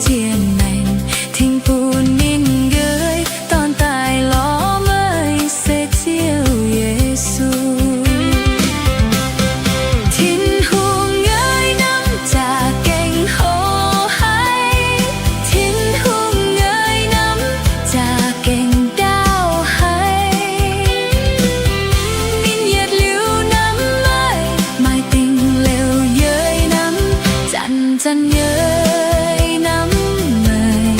Ziex maengc, tengx bun ninh nqoi, dorn daaih lorz meih se Ziouv Yesu. Tin-Hungh nqoi namv za'gengh hoqc haic, Tin-Hungh nqoi namv za'gengh ndaauv haic. Ninh yietc liuz namv meih, maaih dingh liouh yie namv, zanc-zanc yie namv meih,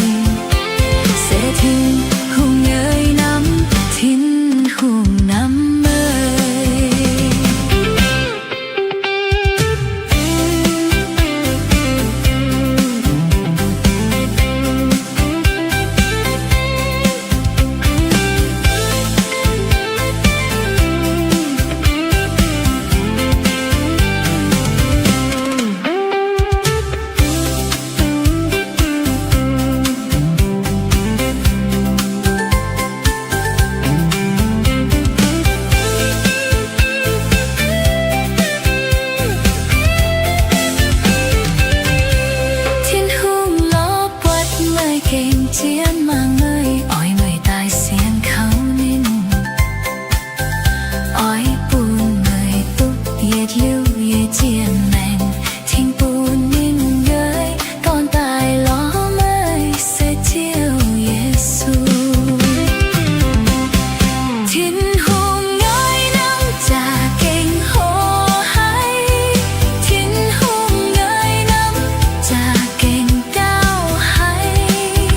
se Tin-Hungh yie namv, Tin-Hungh namv meih. Tin-Hungh lorz buatc meih gengh zien mangc meih, oix meih daaih sienx kaux ninh, oix bun meih duqv yietc liuz yie ziex maengc, tengx bun ninh nqoi, dorn daaih lorz meih se Ziouv Yesu. Tin-Hungh nqoi namv za'gengh hoqc haic, Tin-Hungh nqoi namv za'gengh ndaauv haic.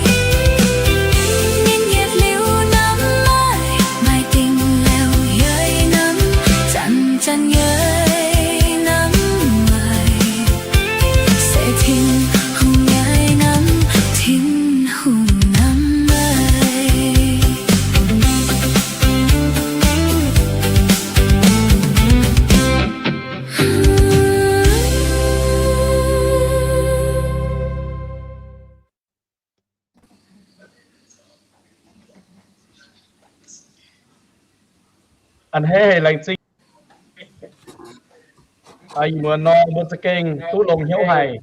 Ninh yietc liuz namv meih, maaih dingh liouh yie namv, zanc-zanc yie namv meih, se Tin-Hungh yie namv, Tin-Hungh namv meih. A'hneiv haic, laengz zingh. Ih muonz nor mbuo za'gengh duqv longx hnyouv haic,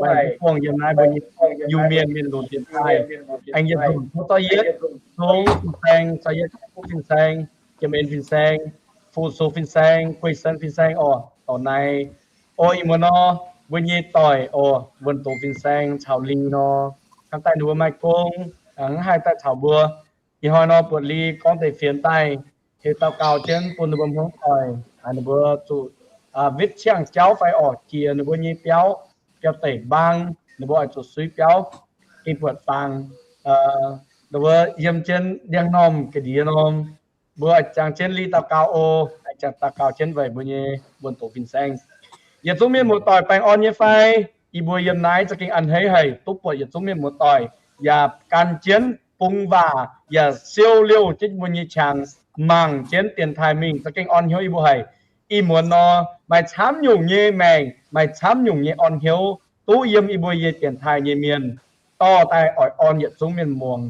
laengz zingh buangh yiem naaiv mbuo nyei Iu-Mienh mienh lunx dienx taaih. Aengx yietc nzunc tov zorqv yietv zungv fin-saeng, zorqv yietv kuv fin-saeng, Jiem En fin-saeng, Fu-Sou fin-saeng, Guei Sen fin-saeng oc, dorc naaiv. O, ih muonz nor mbuo nyei doic oc, Wuonh Doz fin-saeng caux Li nor, hnamv daaih ninh mbuo maaih gong, hnangv haih daaih caux mbuo. Ih hnoi nor buatc Li gorngv deix fienx daaih, heuc daux gaux jienv bun ninh mbuo hmuangv doic, ninh mbuo zuqc wetv ciangh jauv fai oc, jiex ninh mbuo nyei biauv, biauv deic mbaang, ninh mbuo oix zuqc suiv biauv, gengh buatc fangx, ninh mbuo yiem jienv ndiangx-normh ga'ndiev norm. Mbuo oix jangx jienv Li daux gaux oc, oix jangx daux gaux jienv weic mbuo nyei Wuonh Doz fin-saeng. Yietc zungv mienh muoz-doic baengh orn nyei fai? Yie mbuo yiem naaiv za'gengh a'hneiv haic duqv buatc yietc zungv mienh muoz-doic, yaac gan jienv bungx waac, yaac siou liouh jienv mbuo nyei qangx, mangc jienv dienx taaih mingh za'gengh orn hnyouv yie mbuo haic. Ih muonz nor, maaih camv nyungc nyei maengc, maaih camv nyungc nyei orn hnyouv duqv yiem yie mbuo nyei dienx taaih nyei mienh. Dorh daaih oix orn yietc zungv mienh muoz,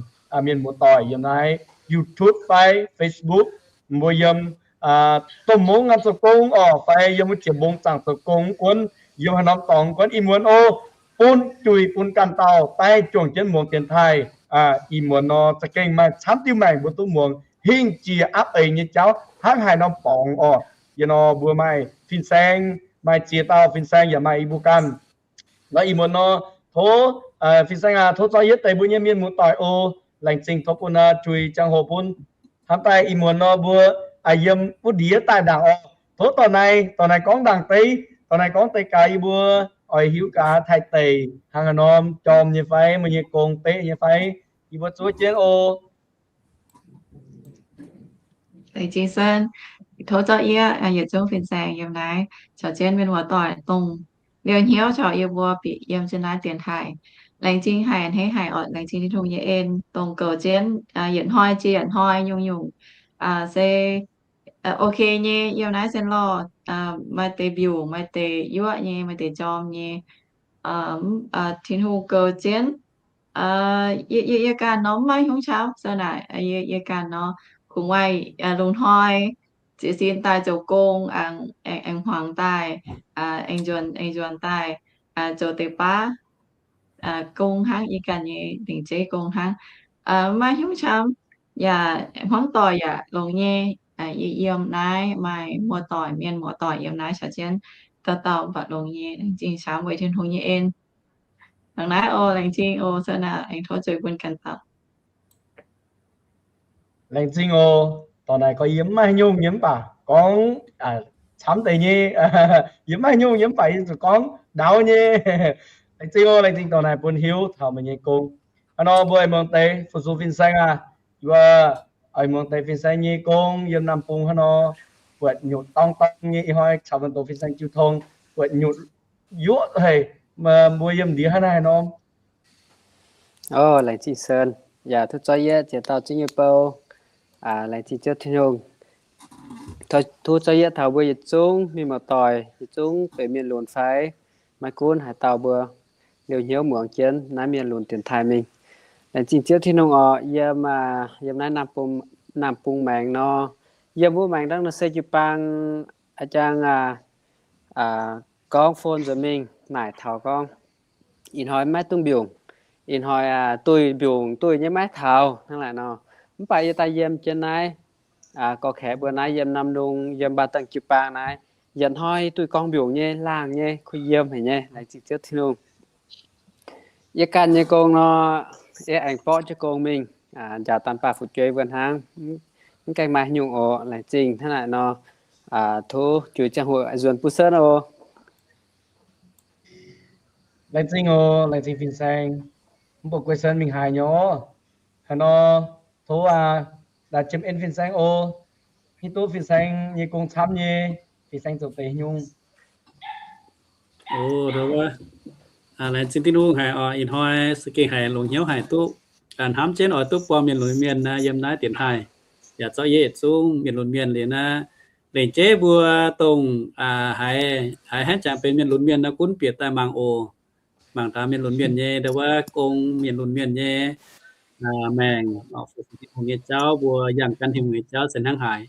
mienh muoz-doic yiem naaiv YouTube fai Facebook, mbuo yiem domh mungv ngaanc zoux gong oc, fai yiem wuov jiex mbong zaangc zoux gong wuov gunv, yiem haaix norm dorngx wuov gunv, ih muonz oc, bun juic bun ganh dauh daaih juangc jienv muangx dienx taaih. Ih muonz nor za'gengh maaih camv diuh maengc mbuo duqv muangx, hingh jiex aapv eix nyei jauv hnangv haaix norm borngz oc. Yie nor mbuo maaih fin-saeng, maaih ziex dauh fin-saeng yaac maaih yie mbuo ganh. Nor ih muonz nor, tov fin-saeng aac, tov zorqv yietv deix mbuo nyei mienh muoz-doic oc. Laengz zingh tov bun juic ziangh hoc bun. Hnamv daaih ih muonz nor mbuo yiem wuov ndiev daaih ndaangc oc. Tov dorh naaiv, dorh naaiv gorngv ndaangc deix, dorh naaiv gorngv deix gaax yie mbuo oix hiuv gaax taaih deic hnangv haaix norm jorm nyei fai, mbuo nyei gong beqv nyei fai, yie mbuo zuov jienv oc. Laengz zingh Sen, tov zorqv yie, yietc zungv fin-saeng yiem naaiv caux jienv mienh muoz-doic dongh liouh hnyouv caux yie mbuo bieqc yiem jienv naaiv dienx taaih. Laengz zingh haic, a'hneiv haic oc. Laengz zingh Tin-Hungh nyei en dongh goux jienv yietc hnoi jiex yietc hnoi nyungc-nyungc se ok nyei. Yiem naaiv Sen Lorh maaih deix mbiungc, maaih deix yuoqv nyei, maaih deix jorm nyei. Tin-Hungh goux jienv. Yie, yie ganh nor mv maaih hnyouv camv, so naaic yie ganh nor kungx maaih lungh hnoi jiez sin daaih zoux gong, aengx hmuangx daaih, aengx nzuonx, aengx nzuonx daaih zoux deix baav. gong hnangv, yie ganh nyei lingc zeiv gong hnangv. Maiv hnyouv camv, yaac hmuangv doic yaac longx nyei. Yie yiem naaiv maaih muoz-doic, mienh muoz-doic yiem naaiv caux jienv dauh dauh mv baac longx nyei. Laengz zingh camv weic Tin-Hungh nyei en. Dangh naaiv oc, laengz zingh oc, se naaic aengx tov zuiz bun ganh dauh. Laengz zingh oc. Dorc naaic gorngv yie mv maaih nyungc nyei mv baac gorngv camv deix nyei. Yie mv maaih nyungc nyei mv baac yie zuqc gorngv ndau nyei. Laengz zingh oc, laengz zingh dorc naaic bun hiuv taux meih nyei gong. Hnangv nor mbuo muangx deix fu-sux fin-saeng aac, yie oix muangx deix fin-saeng nyei gong yiem Naamh Bung hnangv nor, buatc nyutc dorng dorng nyei. Ih hnoi caux mbuo doqc fin-saeng jiu tong, buatc nyutc yuoqv haic. Mbuo yiem ndiev hnangv naaiv haaix norm? Laengz zingh Sen, yaac tov zorqv yietv ziex dauh zingv nyei bou. Laengz zingh Ziouv Tin-Hungh. Tov zorqv yietv taux mbuo yietc zungv mienh muoz-doic, yietc zungv benx mienh lunx fai maiv gunv haaix dauh mbuo liouh hnyouv muangx jienv naaiv mienh lunx dienx taaih mingh. Laengz zingh Ziouv Tin-Hungh oc. Yiem, yiem naaiv Naamh Bung maengx nor, yiem wuov maengx ndangv nor se jiu-baang a'jang gorngv phone nzuonx mingh naaic taux gorngv ih hnoi maiv duqv mbiungc. Ih hnoi duih mbiungc duih nyei maiv taux hnangv naaic nor. Mv baac yie daaih yiem jienv naaiv gorx-kaeqv mbuo naaiv yiem Nam Lung, yiem Baa Dangh jiu-baang naaiv, yietc hnoi duih gorngv mbiungc nyei, laangh nyei, kuh yiem haic nyei. Laengz zingh Ziouv Tin-Hungh. Yie ganh nyei gong nor, yie aengx borqv jienv gong mingh, njaaux daan baac fu'jueiv mbuo hnangv, mv gaengh maaih nyungc oc. Laengz zingh hnangv naaic nor, tov juix ziangh hoc nzuonx bun Sen oc. Laengz zingh oc, laengz zingh fin-saeng. Mv baac guei Sen mingh haaix nyei oc? Haaix nor, tov aac, laaix jiem en fin-saeng oc. Hiuv duqv fin-saeng nyei gong camv nyei, fin-saeng zoux deix nyungc. Laengz zingh Tin-Hungh haic oc. Ih hnoi se gengh haiz longx hnyouv haic duqv hnamv jienv oix duqv buangh mienh lunx mienh naaiv yiem naaiv dienx taaih, yaac zorqv yie yietc zungv mienh lunx mienh liuz naaiv lengc jeiv mbuo dongh haiz haiz hnangv jangx benx mienh lunx mienh nor gunv bieqc daaih mangc oc. Mangc taux mienh lunx mienh nyei ndau wuov gong, mienh lunx mienh nyei maengc, fu-sux Tin-Hungh nyei jauv, mbuo yangh gan Tin-Hungh nyei jauv se hnangv haaix.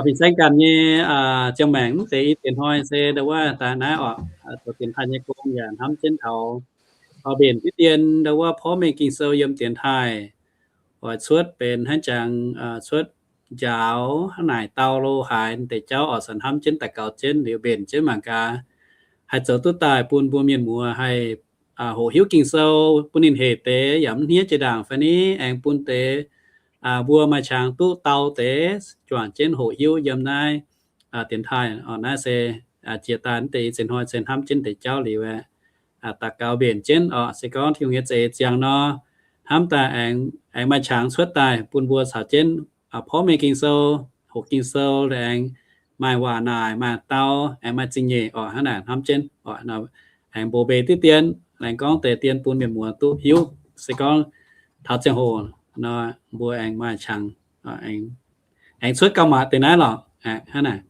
Fin-saeng ganh nyei ziangh maengc mv deix i dienx hnoi se ndau wuov daaih naaiv oc, zoux dienx taaih nyei gong yaac hnamv jienv taux mbenc diqv dien ndau wuov porv mengh Ging-Sou yiem dienx taaih oix cuotv benx hnangv jangx cuotv njaaux hnangv naaic dau lo haaix deix jauv oc, se hnamv jienv daux gaux jienv liuz mbenc jienv mangc gaax haih zoux duqv daaih bun mbuo mienh muoz haih hoqc hiuv Ging-Sou bun ninh hec deix yaac mv hniev jiex ndaangc fai ni, aengx bun deix mbuo maaih qangx duqv dau deix juangc jienv hoqc hiuv yiem naaiv dienx taaih oc. Naaiv se jiex daaih deix i ziex hnoi se hnamv jienv deix jauv liuz aeqv, daux gaux mbenc jienv oc. Se gorngv Tin-Hungh nyei za'eix ziangx nor, hnamv daaih aengx maaih qangx cuotv daaih bun mbuo caux jienv porv mengh Ging-Sou, hoqc Ging-Sou, aengx maaih waac naaic, maaih dau, aengx maaih zingh nyeic oc. Hnangv naaic hnamv jienv oc, aengx mbox mbeix diqv dien, aengx gorngv deix dien bun mienh muoz duqv hiuv. Se gorngv taux ziangh hoc nor, mbuo aengx maaih qangx, aengx cuotv gauh maaih deix naaiv lorqc. Hnangv naaic,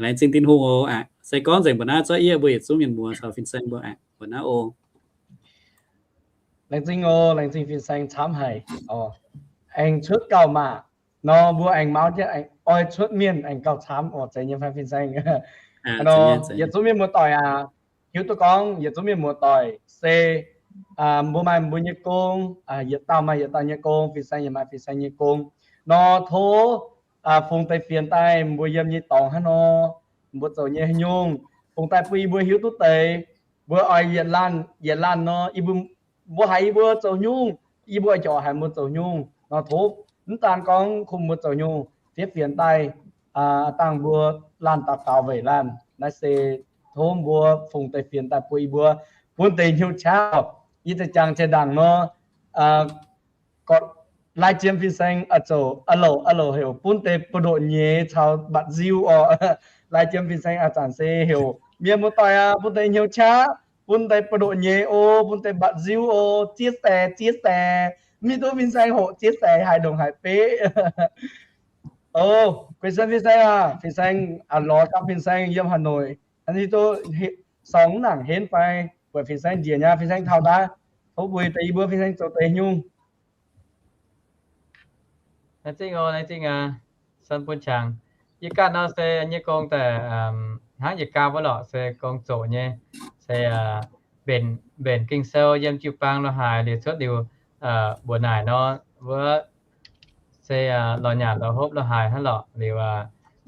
laengz zingh Tin-Hungh oc. Se gorngv nzengc mbuo naaiv zorqv yie mbuo yietc zungv mienh muoz caux fin-saeng mbuo aengx mbuo naaiv oc. Laengz zingh oc, laengz zingh fin-saeng camv haic. Aengx cuotv gauh maaih nor, mbuo aengx mauv jienv aengx oix cuotv mienh aengx gauh camv oc. Zeiz nyei fai fin-saeng? Nor yietc zungv mienh muoz-doic aac, hiuv duqv gorngv yietc zungv mienh muoz-doic se mbuo maaih mbuo nyei gong, yietc dauh maaih yietc dauh nyei gong, fin-saeng yaac maaih fin-saeng nyei gong. Nor tov fungx deix fienx daaih mbuo yiem nyei dorngx hnangv nor, mbuo zoux nyei haaix nyungc, fungx daaih bun yie mbuo hiuv duqv deix. Mbuo oix yietc laanh yietc laanh nor, yie mbuo, mbuo haiz yie mbuo zoux nyungc, yie mbuo oix jorc haiz mbuo zoux nyungc nor, tov mv daan gorngv kungx mbuo zoux nyungc, fiev fienx daaih dangh mbuo laanh daux gaux weic laanh. Naaiv se tov mbuo fungx deix fienx daaih bun yie mbuo, bun deix hnyouv qaqv. Yie za'jangx jiex ndaangc nor, gorqv lai jiem fin-saeng oix zoux a'louc a'louc heuc bun deix buoz-ndoqv nyeiz caux mbatc nziu oc. Lai jiem fin-saeng a'zanc se heuc mienh muoz-doic aac, bun deix hnyouv qaqv, bun deix buoz-ndoqv nyeiz oc, bun deix mbatc nziu oc. Chia sẻ, chia sẻ. Mv hiuv duqv fin-saeng hoqc chia sẻ haaix ndongc haaix beqv. Oc, guei Sen fin-saeng aac, fin-saeng lorz gapv fin-saeng yiem Hà Nội, hnangv hiuv duqv sorng mv nangc henv fai buatc fin-saeng njiec nyei, fin-saeng taux daaih. Tov mbuox deix yie mbuo fin-saeng zoux deix nyungc. Laengz zingh oc, laengz zingh aac, Sen bun qangx. Yie ganh nor se nyei gong daaih hnangv yietc gau wuov lorqc, se gong zoqc nyei, se mbenc, mbenc Ging-Sou yiem jiu-baang lorz haaix liuz cuotv liuz mbuox naaic nor, wuov se lorz nyanc lorz hopv lorz haaix hnangv lorqc. Liuz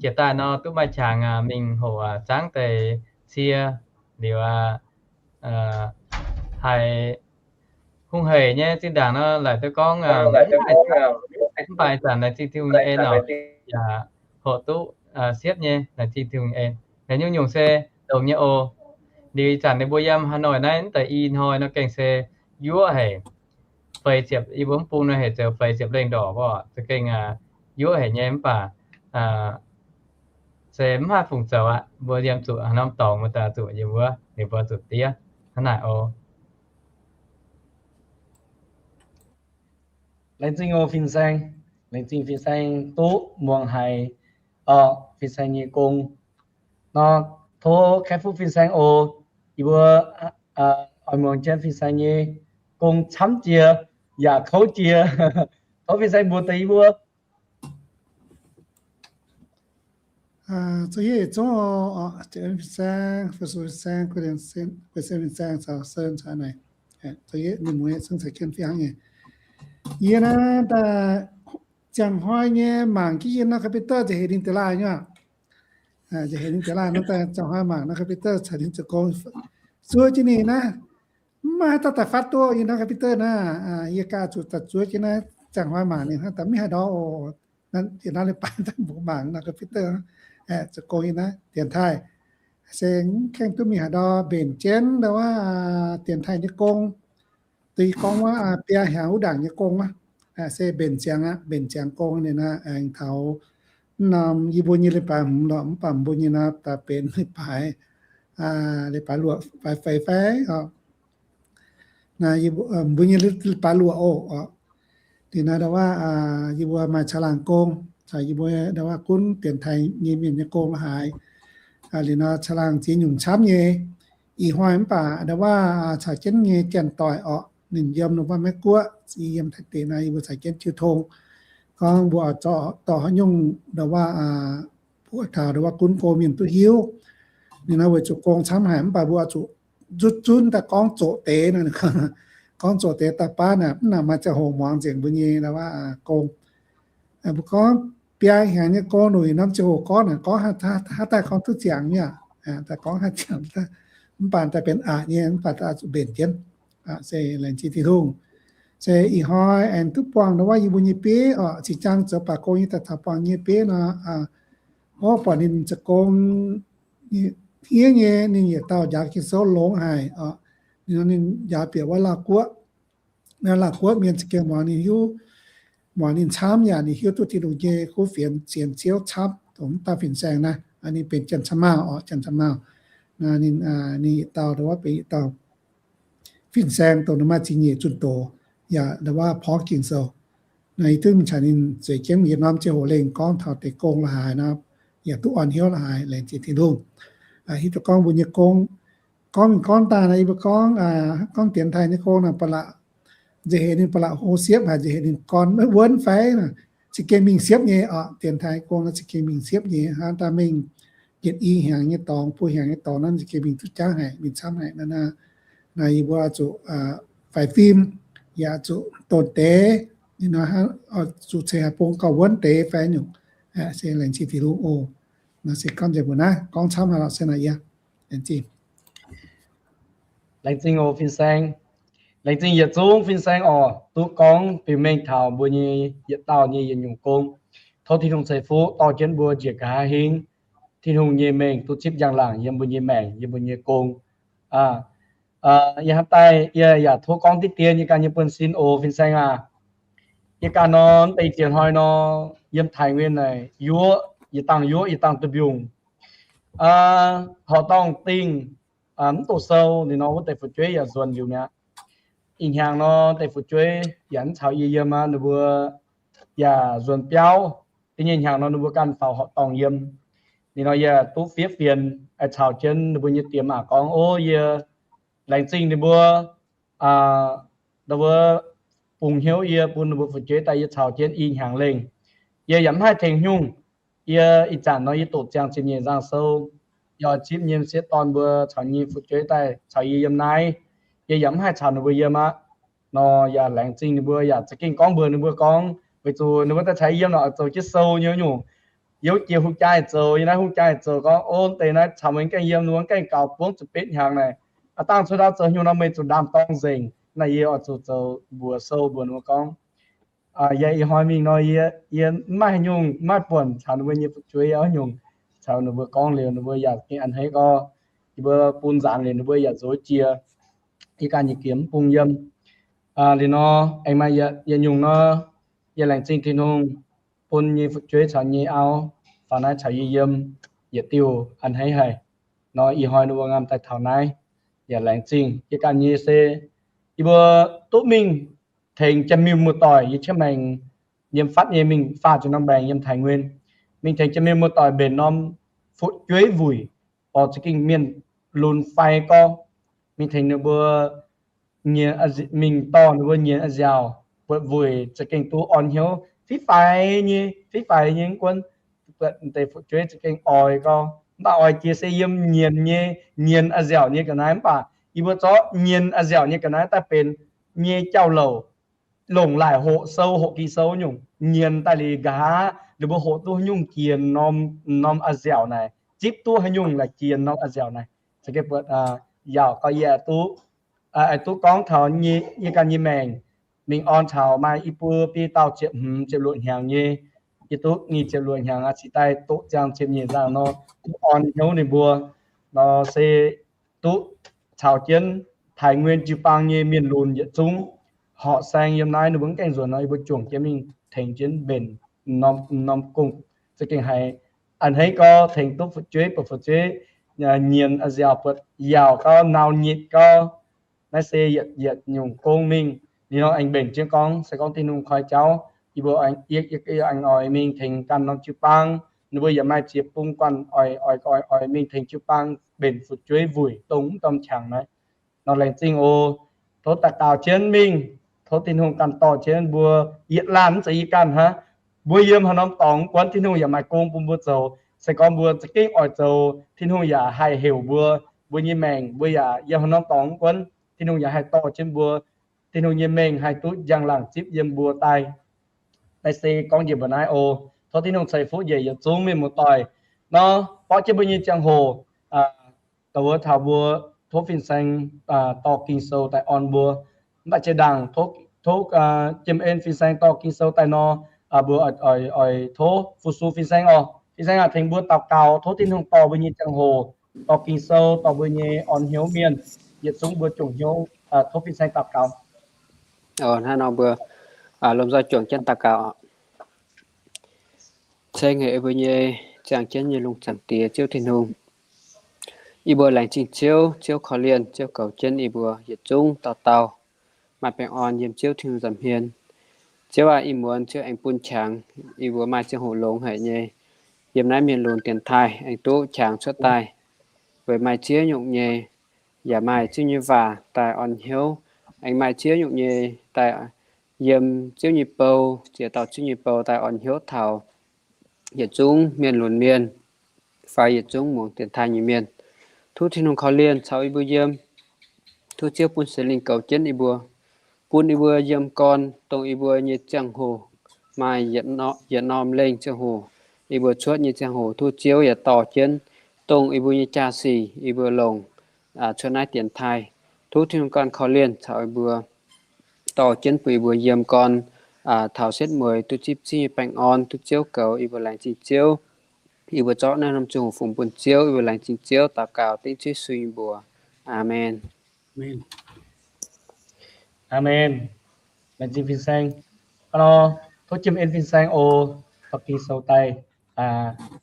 jiex daaih nor duqv maaih qangx mingh hoqc zangv deix cie, liuz haiz hungh heic nyei zinh ndaangc nor laaic duqv gorngv, mv baac ih zanc laengz zingh Tin-Hungh nyei en lorqc, yaac hoqc duqv siepv nyei, laengz zingh Tin-Hungh nyei en. Naaiv nyungc-nyungc se longx nyei oc. Liuz ih zanc ninh mbuo yiem Hà Nội naaiv deix i hnoi nor gengh se yuoqv haic. Feix ziepc, yie mbuo mv bung nor heuc zoux feix ziepc lengh ndorqc oc, za'gengh yuoqv haic nyei. Mv baac se mv haih fungc zoux aqv. Mbuo yiem zuqc haaix norm dorngx mbuo daaih zuqc yiem wuov, ninh mbuo zuqc diev hnangv naaic oc. Laengz zingh oc fin-saeng. Laengz zingh fin-saeng duqv muangx haiz fin-saeng nyei gong. Nor tov kaiv fuqv fin-saeng oc. Yie mbuo oix muangx jienv fin-saeng nyei gong camv jiex yaac kouv jiex. Tov fin-saeng mbuox deix yie mbuo. Zoux yie zungv oc, fin-saeng, fu-sux fin-saeng, guei sen fin-saeng caux sen caux naaic, zoux yie ninh muoz zungv caux jienv fih hnangv nyei. Yie naaiv daaih ziangh hnoi nyei mangc jienv yie norm computer nziex hec ninh deix laaih nyei, nziex hec ninh deix laaih nor daaih ziangh hnoi mangc norm computer caux ninh zoux gong, zuov jienv ninh naaiv, mv maaih haaix dauh daaih fatv duqv yie norm computer naaiv. Yie ganh zuqc daaih zuov jienv naaiv ziangh hnoi mangc ninh hnangv, daaih mv hiuv duqv oc. Naaiv njiec naaiv leiz-baaix daaih mbuox mangc norm computer, zoux gong yie naaiv dienx taaih se mv gaengh duqv mingh haaix ndau mbenc jienv ndau wuov dienx taaih nyei gong. Deix gorngv wuov biaa hnyangx wuov ndaangc nyei gong wuov, se mbenc ziangx aqv, mbenc ziangx gong ninh aengx taux mv norm yie mbuo nyei leiz-baaix hmz lorqc, mv baac mbuo nyei nor daaih benx leiz-baaix, leiz-baaix luoqc fai feix fai oc. Naaiv mbuo nyei leiz-baaix luoqc oc. Liuz naaiv ndau wuov yie mbuo maaih caangh laangh gong caux yie mbuo ndau wuov gunv dienx taaih nyei mienh nyei gong la'haaix. Liuz nor caangh laangh ziex nyungc camv nyei. Ih hnoi mv baac ndau wuov caux jienv nyei janx-doic oc, ninh yiem November Meiv Guoqv, yie yiem Taiv deic naaiv, yie mbuo caux jienv jiu tong gorngv mbuo oix zorqv dorh haaix nyungc ndau wuov mbuo taux ndau wuov gunv gong mienh duqv hiuv. Ninh nor weic zuqc gong camv haic mv baac mbuo oix zuqc nzutv zunv daaih gorngv zoqc deix nor, gorngv zoqc deix daaih baav naaic, mv nangc maaih ziangh hoc muangx nzengc mbuo nyei ndau wuov gong. Mbuo gorngv biaa hnyangx nyei gong, ninh norm ziangh hoc gorngv naaic, gorngv haaix daaih gorngv duqv ziangx nyei aqv. Daaih gorngv haaix ziangx, mv baac daaih benx aqc nyei, mv baac daaih zuqc mbenc jienv. Se laengz zingh Tin-Hungh. Se ih hnoi aengx duqv buangh ndau wuov yie mbuo nyei bieiv oc, cingx jang zoux baac gong nyei daaih taux buangh nyei bieiv nor, orv buatc ninh zoux gong hniev nyei, ninh yietc dauh njaaux Ging-Sou longx haic oc. Ninh njaaux bieqc wuov Laauh Guoqv, Laauh Guoqv mienh za'gengh muangx ninh hiuv, muangx ninh camv yaac ninh hiuv duqv Tin-Hungh nyei kuv fienx sienx Ziouv camv dongh wuov dauh fin-saeng naaiv. Ninh benx Janx-Camv Maauh oc, Janx-Camv Maauh. Ninh, ninh yietc dauh ndau wuov benx yietc dauh fin-saeng dongh ninh maaih zingh nyeic zunh doz yaac ndau wuov porv Ging-Sou. Naaiv yie duqv mingh caux ninh zueiz jienv yietc norm ziangh hoc lengh gorngv taux deix gong la'haaix nor, yaac duqv orn hnyouv la'haaix, laengz zingh Tin-Hungh. Hiuv duqv gorngv mbuo nyei gong, gorngv mingh gorngv daaih nor, yie mbuo gorngv, gorngv dienx taaih nyei gong nor, ba'laqc nziex hec ninh ba'laqc hlo siepv haic, nziex hec ninh gorn maiv wuonv fai nor, za'gengh mingh siepv nyei oc. Dienx taaih gong nor za'gengh mingh siepv nyei, hnangv daaih mingh yietc i hnyangx nyei dorngx, buo hnyangx nyei dorngx nor za'gengh mingh duqv jangv haic, mingh camv haic. Naaiv, naaiv yie mbuo zuqc faix fim, yaac zuqc donx deix, zuqc ceix haaix bung gauh wuonv deix fai nyungc. Se laengz zingh Tin-Hungh oc. Naaiv se gorngv nzengc mbuo naaiv, gorngv camv haic lorqc se naaic yie. Laengz zingh. Laengz zingh oc fin-saeng. Laengz zingh yietc zungv fin-saeng oc, duqv gorngv biux mengh taux mbuo nyei yietc dauh nyei yietc nyungc gong. Tov Tin-Hungh ceix fuqv dorh jienv mbuo njiec nqa'haav hingv Tin-Hungh nyei mengh duqv zipv njang-laangc yiem mbuo nyei maengc, yiem mbuo nyei gong. Yie hnamv daaih yie yaac tov gorngv diqv dien yie ganh nyei buonv-sin oc fin-saeng aac. Yie ganh nor, deix ziex hnoi nor, yiem Taiv Nguyen naaic yuoqv, yietc dangh yuoqv yietc dangh duih mbiungc. Horqc dorngh dingh mv doqc sou, ninh nor wuov deix fu'jueiv yaac nzuonx liuz mi'aqv. Ih hnyangx nor, deix fu'jueiv yaac mv caux yie yiem aqv, ninh mbuo yaac nzuonx biauv. Da'nyeic hnyangx nor, ninh mbuo ganh faaux horqc dorngh yiem. Ninh nor yie duqv fiev fienx, caux jienv ninh mbuo nyei diex maac gorngv, o, yie laengz zingh ninh mbuo, ndau wuov, bungx hnyouv yie bun ninh mbuo fu'jueiv daaih yie caux jienv i hnyangx lengh. Yie yaac mv haih tengx haaix nyungc. Yie ih zanc nor yie doqc ziangh ziepc nyeic nzangc sou, yie oix zipv nyei m'sieqv dorn mbuo caux nyei fu'jueiv daaih caux yie yiem naaiv. yie yaac mv haih caux ninh mbuo yiem aqv. Nor yaac laengz zingh ninh mbuo yaac za'gengh gorngv mbuox ninh mbuo gorngv, weic zuqc ninh mbuo daaih caux yie yiem nor oix zoux jienv sou nyei nyungc. Yie jiex hungh jaa zoux, yie naaiv hungh jaa zoux gorngv, o, deix naaiv caux meih gaengh yiem, ninh mbuo gaengh gaux buangv zuqc betv hnyangx naaic. Aa, dangh cuotv ndau zoux nyungc nor meih zuqc ndaam-dorng nzengc. Naaiv yie oix zuqc zoux mbuox sou mbuox ninh mbuo gorngv, yie ih hnoi mingh nor, yie, yie mv maaih haaix nyungc, mv maaih buonc caux ninh mbuo nyei fu'jueiv nyungc. Caux ninh mbuo gorngv liuz, ninh mbuo yaac gengh a'hneiv gorngv, yie mbuo bun nzaanx liuz ninh mbuo yaac nzuonx jiex yie ganh nyei ginx mv bung yiem. Liuz nor, aengx maaih yietc nyungc nor, yie laengz zingh Tin-Hungh bun nyei fu'jueiv caux nyei auv faaux naaiv caux yie yiem yietc diuh a'hneiv haic. Nor ih hnoi ninh mbuo ngamv daaih taux naaiv, yaac laengz zingh yie ganh nyei se yie mbuo duqv mingh tengx Janx-Miuh muoz-doic yiem Chiang Mai, yiem fatv nyei mingh faah ziepc norm baengc yiem Taiv Nguyen, mingh tengx Janx-Miuh muoz-doic mbenc norm fu'jueiv wuic, borc za'gengh mienh lunx fai gorx, mingh tengx ninh mbuo nyienz, mingh dorh ninh mbuo nyienz a'nziaauc buatc wuic za'gengh duqv orn hnyouv fih faix nyei, fih faix nyei mv gunv buatc deix fu'jueiv za'gengh oix gorx, mv baac oix jiex se yiem nyienz nyei, nyienz a'nziaauc nyei ga'naaiv. Mv baac yie mbuo zorqv nyienz a'nziaauc nyei ga'naaiv daaih benx nyei jauv-louc, longc laaic hoqc sou, hoqc Ging-Sou nyungc, nyienz daaih liuz nqa'haav ninh mbuo hoqc duqv haaix nyungc jiex norm, norm a'nziaauc naaic, zipv duqv haaix nyungc laaic jiex norm a'nziaauc naaic. Za'gengh buatc yaauc gorx yie duqv, duqv gorngv taux yie ganh nyei maengc mingh orn taux maaih i buo biei dauh ziepc hmz ziepc luoqc hnyangx nyei, yie duqv nyic ziepc luoqc hnyangx aqv, cingx daaih doqc ziangh ziepc nyeic nzangc nor, duqv orn hnyouv ninh mbuo nor se duqv caux jienv Taiv Nguyen jiu-baang nyei mienh lunx yietc zungv horqc saeng yiem naaiv, ninh mbuo mv gaengh nzuonx nor, yie mbuo juangc jienv mingh tengx jienv mbenc norm, norm gong. Za'gengh haiz a'hneiv gorx tengx duqv fu'jueiv, buatc fu'jueiv nyienz a'nziaauc, buatc yaauc gauh nau nyitc gauh. Naaiv se yietc, yietc nyungc gong mingh. Ninh nor aengx mbenc jienv gorngv, se gorngv Tin-Hungh koi jauv, yie mbuo aengx, yie, yie aengx oix mingh tengx ganh norm jiu-baang. Ninh mbuo yaac maaih ziex bung guanh oix, oix, oix, oix mingh tengx jiu-baang mbenc fu'jueiv wuic dongh mv dorn qangx naaiv. Nor laengz zingh oc. Tov daux gaux jienv mingh, tov Tin-Hungh ganh dorh jienv mbuo yietc laanh, mv zeiz yie ganh hnangv. Mbuo yiem haaix norm dorngx mv gunv, Tin-Hungh yaac maaih gong bun mbuo zoux. Se gorngv mbuo za'gengh oix zoux, Tin-Hungh yaac haih heuc mbuo. Mbuo nyei maengc mbuo yaac yiem haaix norm dorngx mv gunv, Tin-Hungh yaac haih dorh jienv mbuo. Tin-Hungh nyei mengh haih duqv njang-laangc zipv yiem mbuo daaih. Naaiv se gorngv njiec mbuo naaiv oc. Tov Tin-Hungh ceix fuqv njiec yietc zungv mienh muoz-doic nor, borqv jienv mbuo nyei ziangh hoc, dongh wuov taux mbuo tov fin-saeng dorh Ging-Sou daaih orn mbuo. Mv baac jiex ndaangc tov, tov Jiem En fin-saeng dorh Ging-Sou daaih nor, mbuo oix, oix tov fu-sux fin-saeng oc. Fin-saeng aac, tengx mbuo daux gaux, tov Tin-Hungh dorh mbuo nyei ziangh hoc, dorh Ging-Sou, dorh mbuo nyei orn hnyouv mienh, yietc zungv mbuo jangx hnyouv. Tov fin-saeng daux gaux. Hnangv nor mbuo lomh nzoih juangc jienv daux gaux. Ceng haic mbuo nyei ziangh jienv nyei lungh zaangc Diex Ziouv Tin-Hungh. Yie mbuo laengz zingh Ziouv, Ziouv korv-lienh, Ziouv goux jienv yie mbuo yietc zungv dauh dauh maaih baengh orn yiem Ziouv Tin-Hungh nza'hmien. Ziouv aac, ih muonz Ziouv aengx bun qangx yie mbuo maaih ziangh hoc longx haic nyei, yiem naaiv mienh lunx dienx taaih aengx duqv qangx cuotv daaih, weic maaih Ziouv nyungc nyei, yaac maaih Ziouv nyei waac daaih orn hnyouv, aengx maaih Ziouv nyungc nyei daaih yiem Ziouv nyei bou, ziex dauh Ziouv nyei bou daaih orn hnyouv taux yietc zungv mienh lunx mienh fai yietc zungv muangx dienx taaih nyei mienh. Tov Tin-Hungh korv-lienh caux yie mbuo yiem. Tov Ziouv bun Singx Lingh goux jienv yie mbuo, bun yie mbuo yiem gorn dongh yie mbuo nyei ziangh hoc maaih yietc norm lengh ziangh hoc, yie mbuo cuotv nyei ziangh hoc tov Ziouv yaac dorh jienv dongh yie mbuo nyei jaa-sic yie mbuo longc cuotv naaiv dienx taaih. Tov Tin-Hungh ganh korv-lienh caux yie mbuo, dorh jienv bun yie mbuo yiem gorn taux setv mueiz duqv zipv Ziouv nyei baengh orn, duqv Ziouv goux. Yie mbuo laengz zingh Ziouv. Yie mbuo zorqv naaiv norm ziangh hoc fungx bun Ziouv. Yie mbuo laengz zingh Ziouv, daux gaux dengv Ziouv Yesu nyei mbuox. Aamen. Aamen. Laengz zingh fin-saeng. Hnangv nor, tov Jiem En fin-saeng oc, dorh Ging-Sou daaih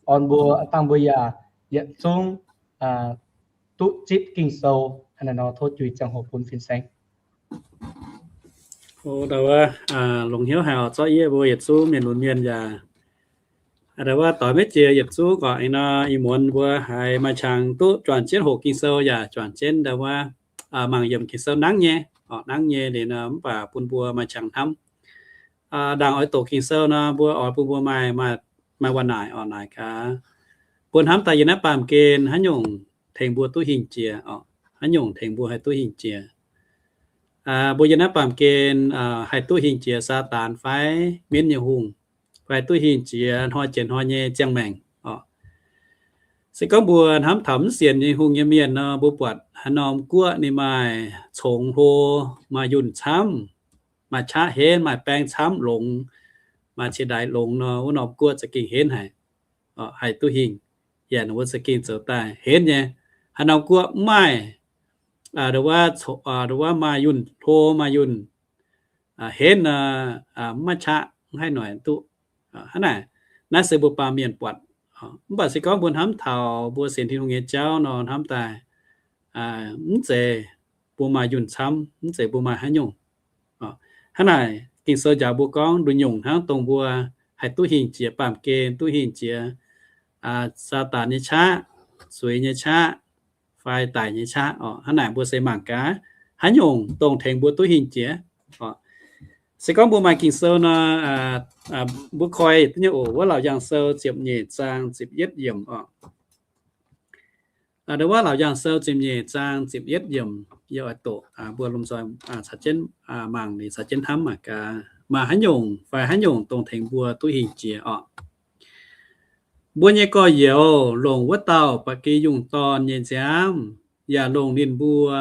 orn mbuo, dangh mbuo yaac yietc zungv duqv zipv Ging-Sou. Hnangv naaiv nor tov juix ziangh hoc bun fin-saeng. O, ndau wuov, longx hnyouv haic zorqv yie mbuo yietc zungv mienh lunx mienh yaac, ndau wuov, doix maiv jiex yietc zungv gorqv ih nor, ih muonz mbuo haiz maaih qangx duqv juangc jienv hoqc Ging-Sou yaac juangc jienv ndau wuov, mangc yiemc Ging-Sou nangv nyei, orqc, nangv nyei liuz nor mv baac bun mbuo maaih qangx hnamv. Ndaangc oix doqc Ging-Sou nor, mbuo oix bun mbuo maaih, maaih waac naaic, orqc, naaic gaax, mbuo hnamv daaih yiem naaiv baamh gen haaix nyungc tengx mbuo duqv hingh jiex, orqc, haaix nyungc tengx mbuo haih duqv hingh jiex. Mbuo yiem naaiv baamh gen haih duqv hingh jiex Saadaan fai mienv nyei hungh, fai duqv hingh jiex hnoi jiex hnoi nyei ziangh maengc oc. Se gorngv mbuo hnamv taux mv sienx nyei hungh nyei mienh nor, mbuo buatc haaix norm guoqv ninh maaih congx hlo, maaih yunh camv, maaih qaqv henv, maaih baeng camv longx, maaih ciex ndaix longx nor, wuov norm guoqv za'gengh henv haic, haih duqv hingh, yaac ninh mbuo za'gengh zoux daaih henv nyei. Haaix norm guoqv mv maaih, ndo wuov maaih yunh hlo, maaih yunh henv, mv maaih qaqv, mv haih noic duqv. Hnangv naaic, naaiv se mbuo baamh mienh buatc. Mv baac se gorngv mbuo hnamv taux mbuo sienx Tin-Hungh nyei jauv nor, hnamv daaih mv zeiz mbuo maaih yunh camv, mv zeiz mbuo maaih haaix nyungc. Hnangv naaic, Ging-Sou njaaux mbuo gorngv nduqc nyungc hnangv dongh mbuo haih duqv hingh jiex baamh gen, duqv hingh jiex Saadaan nyei qaqv, zuiz nyei qaqv, fai daic nyei qaqv oc. Hnangv naaic mbuo se mangc gaax haaix nyungc dongh tengx mbuo duqv hingh jiex. Se gorngv mbuo maaih Ging-Sou nor, mbuo koi nyei oc, wuov Laauc Yaangh Sou ziepc nyeic zaang ziepc yietv yiemc oc. Ndo wuov Laauc Yaangh Sou ziepc nyeic zaang ziepc yietv yiemc, yie oix doqc, mbuo lomh nzoih caux jienv mangc liuz caux jienv hnamv mangc gaax maaih haaix nyungc fai haaix nyungc dongh tengx mbuo duqv hingh jiex oc. Mbuo nyei gorx-youz longc wuov dauh ba'gi yungh dorn nyei nziaamv, yaac longc ninh mbuo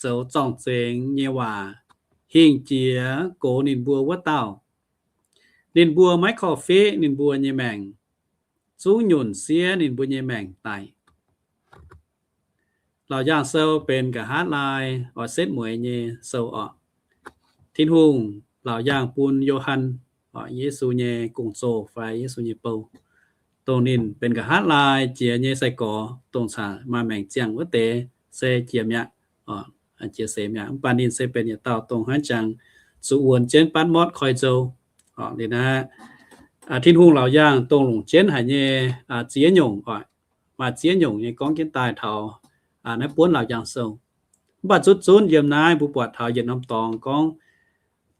zoux zorng-zengx nyei waac hingh jiex gox ninh mbuo wuov dauh. Ninh mbuo maiv korv-fiqv ninh mbuo nyei maengc, zungv nyunc siev ninh mbuo nyei maengc daic. Laauc Yaangh Sou benx nqa'haav laai oix setv mueiz nyei sou oc. Tin-Hungh laauc yaangh bun Yo^han, Yesu nyei gong-zoh fai Yesu nyei bou, dongh ninh benx nqa'haav laai jiex nyei sai-gorx, dongh caux maaih maengc ziangh wuov deix se jiex mi'aqv, jiex seix mi'aqv. Mv baac ninh se benx yietc dauh dongh hnangv jangx zuqc wuonx jienv Baatv Motv Koi-Nzou. Liuz naaiv, Tin-Hungh laauc yaangh dongh longc jienv haic nyei ziex nyungc oc, maaih ziex nyungc nyei gorngv jienv daaih taux naaiv buonv Laauc Yaangh Sou. Mv baac zunv zunv yiem naaiv mbuo buatc taux yietc norm dorngx gorngv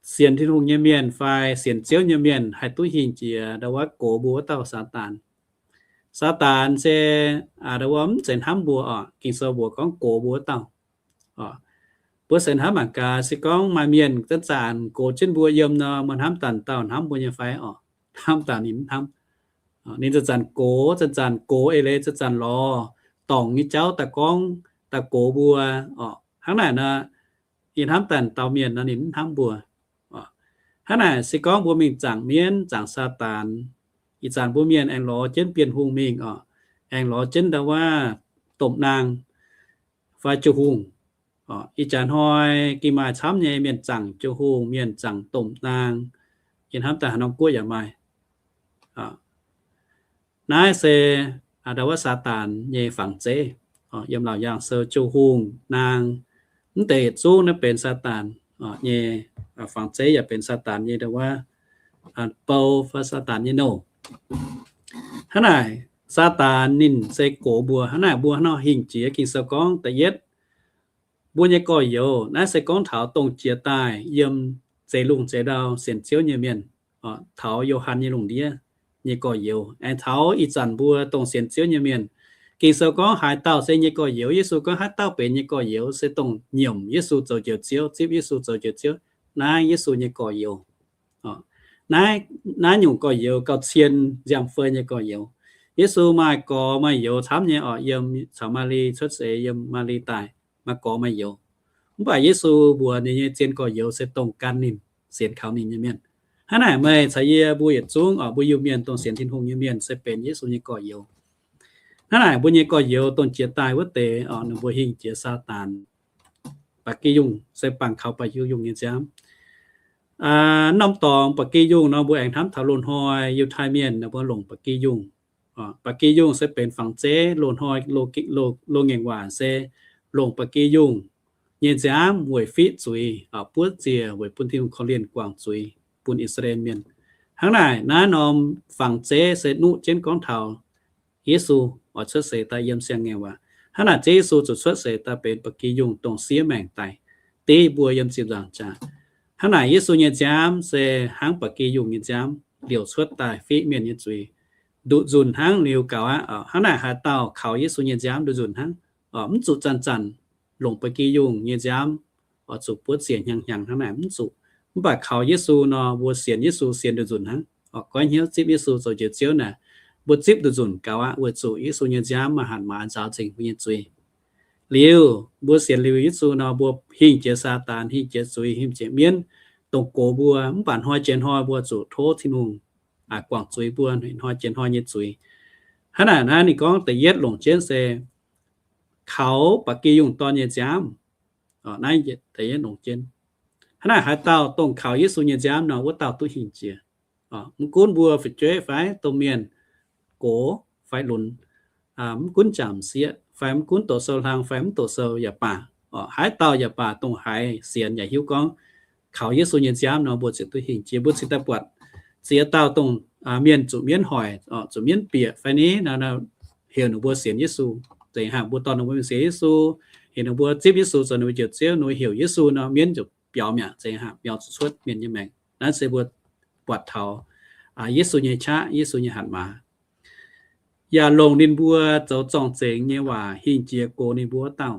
sienx Tin-Hungh nyei mienh fai sienx Ziouv nyei mienh haih duqv hingh jiex ndo wuov gox mbuo wuov dauh Saadaan. Saadaan se ndo wuov mv zeiz hnamv mbuo oc. Ging-Sou mbuox gorngv gox mbuo wuov dauh. Mbuo se hnamv mangc gaax, se gorngv maaih mienh zanc-zanc gox jienv mbuo yiem nor, mbuo hnamv daaih dauh hnamv mbuo nyei fai oc? Hnamv daaih ninh mv hnamv. Ninh zanc-zanc gox, zanc-zanc gox eix leiz, zanc-zanc lorz dorngc nyei jauv daaih gorngv daaih gox mbuo oc. Hnangv naaic nor, yie hnamv daaih dauh mienh nor ninh mv hnamv mbuo. Hnangv naaic se gorngv mbuo mingh zaangc mienv, zaangc Saadaan, ih zanc mbuo mienh aengx lorz jienv Bienh Hungh mingh oc, aengx lorz jienv ndo wuov domh naang fai jiu-hungh. Ih jaax hnoi gengh maaih camv nyei mienh zaangc jiu-hungh, mienh zaangc domh naang. Yie hnamv daaih haaix norm guoqv yaac maaih. Naaiv se ndo wuov Saadaan nyei fangx zeiv. Yiem Laauc Yaangh Sou jiu-hungh, naang, mv deix yietc zungv naaiv benx Saadaan nyei fangx zeiv, yaac benx Saadaan nyei ndo wuov bou fai Saadaan nyei nouh. Hnangv naaic, Saadaan ninh se gox mbuo. Hnangv naaic mbuo hnangv nor hingh jiex. Ging-Sou gorngv da'yietv, mbuo nyei gorx-youz. Naaiv se gorngv taux dongh jiex daaih yiem zeix lungh zeix ndau sienx Ziouv nyei mienh, taux Yo^han nyei lungh ndiev nyei gorx-youz, aengx taux ih zanc mbuo dongh sienx Ziouv nyei mienh. Ging-Sou gorngv haaix dauh se nyei gorx-youz. Yesu gorngv haaix dauh benx nyei gorx-youz, se dongh nyiemc Yesu zoux Njoux Ziouv, zipv Yesu zoux Njoux Ziouv, naaiv Yesu nyei gorx-youz. Naaiv, naaiv nyungc gorx-youz gauh cien nziaamv-fei nyei gorx-youz. Yesu maaih gorx maaih youz camv nyei oc. Yiem caux Maa^li cuotv seix, yiem Maa^li daaih, maaih gorx maaih youz. Mv baac Yesu mbuox ninh nyei zien gorx-youz se dongh gan ninh, sienx kaux ninh nyei mienh. Hnangv naaic meih caux yie mbuo yietc zungv oc, mbuo Iu-Mienh dongh sienx Tin-Hungh nyei mienh se benx Yesu nyei gorx-youz. Hnangv naaic mbuo nyei gorx-youz dongh jiex daaih wuov deix oc, ninh mbuo hingh jiex Saadaan ba'gi yungh, se bangc kaux ba'gi yungh nyei nziaamv. Norm dorngx ba'gi yungh nor mbuo aengx hnamv taux loz-hnoi Yiutai Mienh ninh mbuo longc ba'gi yungh. Ba'gi yungh se benx fangx zeiv. Loz-hnoi loz-ngaengc waac se longc ba'gi yungh nyei nziaamv weic fiqv zuiz, buov ziec weic bun Tin-Hungh korv-lienh guangc zuiz bun I^saa^laa^en Mienh. Hnangv naaic naaiv norm fangx zeiv se nuqv jienv gorngv taux Yesu oix cuotv seix daaih yiem siang-ngaengc waac. Hnangv naaic Ziouv Yesu zuqc cuotv seix daaih benx ba'gi yungh dongh siev maengc daic, div mbuo yiem ziepc nzaangc jaax. Hnangv naaic Yesu nyei nziaamv se hnangv ba'gi yungh nyei nziaamv liouc cuotv daaih fiqv mienh nyei zuiz, nduqc nzunc hnangv liuz gaux aqv. Hnangv naaic haaix dauh kaux Yesu nyei nziaamv nduqc nzunc hnangv. Mv zuqc zanc-zanc longc ba'gi yungh nyei nziaamv oix zuqc buov ziec hnyangx-hnyangx hnangv naaic mv zuqc. Mv baac kaux Yesu nor, mbuo sienx Yesu sienx nduqc nzunc hnangv. Oc, goiv hnyouv zipv Yesu zoux njoux Ziouv naaic, mbuo zipv nduqc nzunc gaux aqv, weic zuqc Yesu nyei nziaamv maaih hatc maaz nzaaux nzengc mbuo nyei zuiz. Liuz mbuo sienx liuz Yesu nor, mbuo hingh jiex Saadaan, hingh jiex zuiz, hingh jiex mienv, dongh gox mbuo. Mv baac hnoi jiex hnoi mbuo zuqc tov Tin-Hungh guangc zuiz mbuo hnoi jiex hnoi nyei zuiz. Hnangv naaic naaiv ninh gorngv da'yietv longc jienv se kaux ba'gi yungh dorn nyei nziaamv. Naaiv da'yietv longc jienv. Hnangv naaic haaix dauh dongh kaux Yesu nyei nziaamv nor, wuov dauh duqv hingh jiex. Mv gunv mbuo fu'jueiv fai domh mienh, gox fai lunx, mv gunv jangc m'sieqv fai mv gunv doqc sou hlang fai mv doqc sou yaac baac, haaix dauh yaac baac dongh haiz sienx yaac hiuv gorngv kaux Yesu nyei nziaamv nor, mbuo ziouc duqv hingh jiex. Mbuo cingx daaih buatc ziex dauh dongh mienh zuqc mienv hoic, zuqc mienv bieqc fai ni, heuc ninh mbuo sienx Yesu. Zeiz hnangv mbuo dorh ninh mbuo mingh sienx Yesu, heuc ninh mbuo zipv Yesu zoux ninh mbuo njoux Ziouv, ninh mbuo heuc Yesu nor, mienv ziouc biaux mi'aqv. Zeiz hnangv biaux zuqc cuotv mienh nyei maengc. Naaiv se mbuo buatc taux Yesu nyei qaqv, Yesu nyei hatc maaz. Yaac longc ninh mbuo zoux zorng-zengx nyei waac hingh jiex gox ninh mbuo wuov dauh.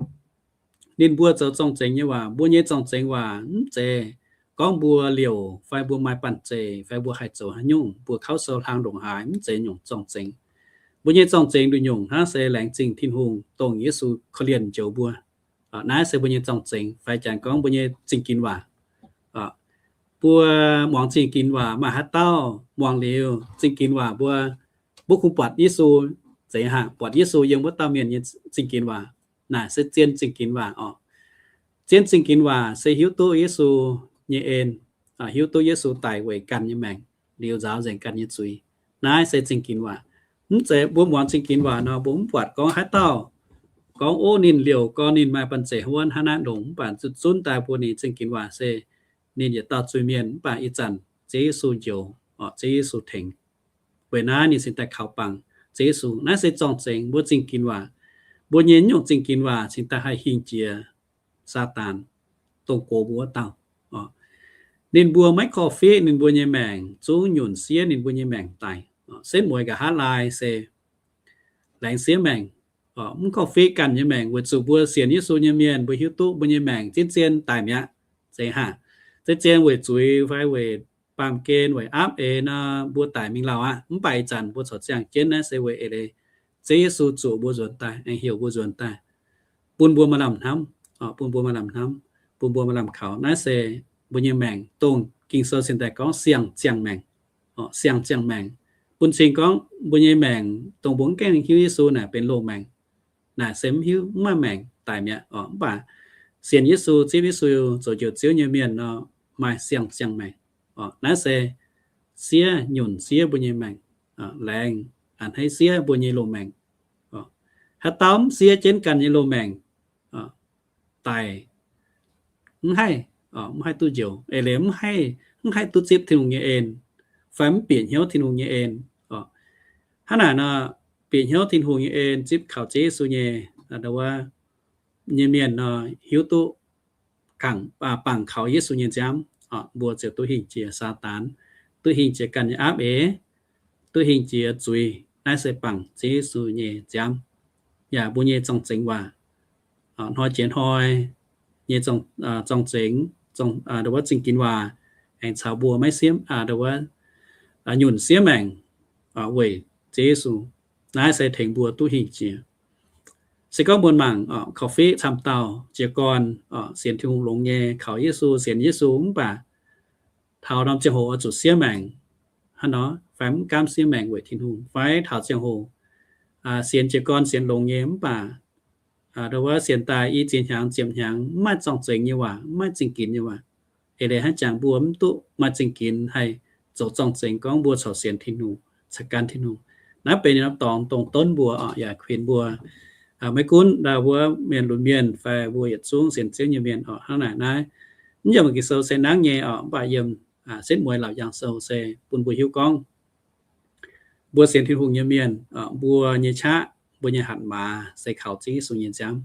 Ninh mbuo zoux zorng-zengx nyei waac, mbuo nyei zorng-zengx waac mv zeiz gorngv mbuo liouc fai mbuo maaih banh zeic fai mbuo haih zoux haaix nyungc, mbuo kauv sou hlang ndongc haaix, mv zeiz nyungc zorng-zengx. Mbuo nyei zorng-zengx nduqc nyungc hnangv se laengz zingh Tin-Hungh dongh Yesu korv-lienh njoux mbuo. Naaiv se mbuo nyei zorng-zengx. Fai janx gorngv mbuo nyei zingh ginx waac. Mbuo muangx zingh ginx waac maaih haaix dauh muangx liuz zingh ginx waac mbuo, mbuo kungx buatc Yesu. Zeiz hnangv buatc Yesu yiem wuov dauh mienh nyei zingh ginx waac. Naaic se zien zingh ginx waac oc. Zien zingh ginx waac se hiuv duqv Yesu nyei en, hiuv duqv Yesu daic weic ganh nyei maengc, liuz nzaaux nzengc ganh nyei zuiz. Naaiv se zingh ginx waac. Mv zeiz mbuo muangx zingh ginx waac nor, mbuo mv buatc gorngv haaix dauh gorngv, ov, ninh liouc gorn ninh maaih banh zeic huonv hnangv naaiv longx, mv baac zunv daaih mbuo nyei zingh ginx waac se ninh yietc dauh zuiz-mienh, mv baac ih zanc Ziouv Yesu njoux, Ziouv Yesu tengx. Weic naaiv ninh cingx daaih kaux bangc Ziouv Yesu. Naaiv se zorng-zengx mbuo zingh ginx waac. Mbuo nyei nyungc zingh ginx waac cingx daaih haih hingh jiex Saadaan, dongh gox mbuo wuov dauh. Ninh mbuo maiv korv-fiqv ninh mbuo nyei maengc, zungv nyunc siev ninh mbuo nyei maengc daic. Setv mueiz nqa'haav laai se laengz siev maengc, mv korv-fiqv ganh nyei maengc, weic zuqc mbuo sienx Yesu nyei mienh, mbuo hiuv duqv mbuo nyei maengc zien-zien daic mi'aqv. Zeiz hnangv, zien-zien weic zuiz fai weic baamh gen, weic aapv eix nor, mbuo daic mingh lauh aqv. Mv baac ih zanc mbuo corc ziangh jienv naaiv se weic eix leiz Ziouv Yesu zuoqc mbuo nzuonx daaih, aengx heuc mbuo nzuonx daaih, bun mbuo maaih lamh hnamv, bun mbuo maaih lamh hnamv, bun mbuo maaih lamh kaux. Naaiv se mbuo nyei maengc, dongh Ging-Sou cingx daaih gorngv siang-ziangh maengc, siang-ziangh maengc. Bun cing gorngv mbuo nyei maengc, dongh mbuo mv gaengh hiuv Yesu naaic benx loz-maengc. Naaic se mv hiuv, mv maaih maengc, daic mi'aqv. Mv baac sienx Yesu, zipv Yesu zoux njoux Ziouv nyei mienh nor, maaih siang-ziangh maengc. Naaiv se siev, nyunc siev mbuo nyei maengc, laengz a'hneiv siev mbuo nyei loz-maengc. Haaix dauh mv siev jienv ganh nyei loz-maengc, daic, mv haih, mv haih duqv njoux, eix leiz mv haih, mv haih duqv zipv Tin-Hungh nyei en, fai mv bieqc hnyouv Tin-Hungh nyei en. Hnangv naaic nor, bieqc hnyouv Tin-Hungh nyei en, zipv kaux Ziouv Yesu nyei, wuov, nyei mienh nor, hiuv duqv bangc kaux Yesu nyei nziaamv, mbuo ziouc duqv hingh jiex Saadaan, duqv hingh jiex ganh nyei aapv eix, duqv hingh jiex zuiz. Naaiv se bangc Ziouv Yesu nyei nziaamv. Yaac mbuo nyei zorng-zengx waac, hnoi jiex hnoi nyei zorng-zengx, wuov zingh ginx waac, aengx caux mbuo maiv siev, wuov, nyunc siev maengc weic Ziouv Yesu. Naaiv se tengx mbuo duqv hingh jiex. Se gorngv mbuo mangc korv-fiqv camv dauh jiez gorn sienx Tin-Hungh longx nyei, kaux Yesu, sienx Yesu mv baac taux norm ziangh hoc oix zuqc siev maengc hnangv nor, fai mv gaamv siev maengc weic Tin-Hungh, fai taux ziangh hoc sienx jiez gorn sienx longx nyei mv baac wuov sienx daaih i ziex hnyangx ziepc hnyangx mv maaih zorng-zengx nyei waac, mv maaih zingh ginx nyei waac. Eix leiz hnangv jangx mbuo mv duqv maaih zingh ginx haih zoux zorng-zengx gorngv mbuo corc sienx Tin-Hungh, caux gan Tin-Hungh. Naaiv benx norm dorngx dongh donv mbuo oc, yaac kuinx mbuo, maiv gunv wuov mienh lunx mienh fai mbuo yietc zungv sienx Ziouv nyei mienh oc. Hnangv naaic naaiv, mv yiem Ging-Sou se nangv nyei oc, mv baac yiem setv mueiz Laauc Yaangh Sou se bun mbuo hiuv gorngv mbuo sienx Tin-Hungh nyei mienh, mbuo nyei qaqv, mbuo nyei hatc maaz se kaux Ziouv Yesu nyei nziaamv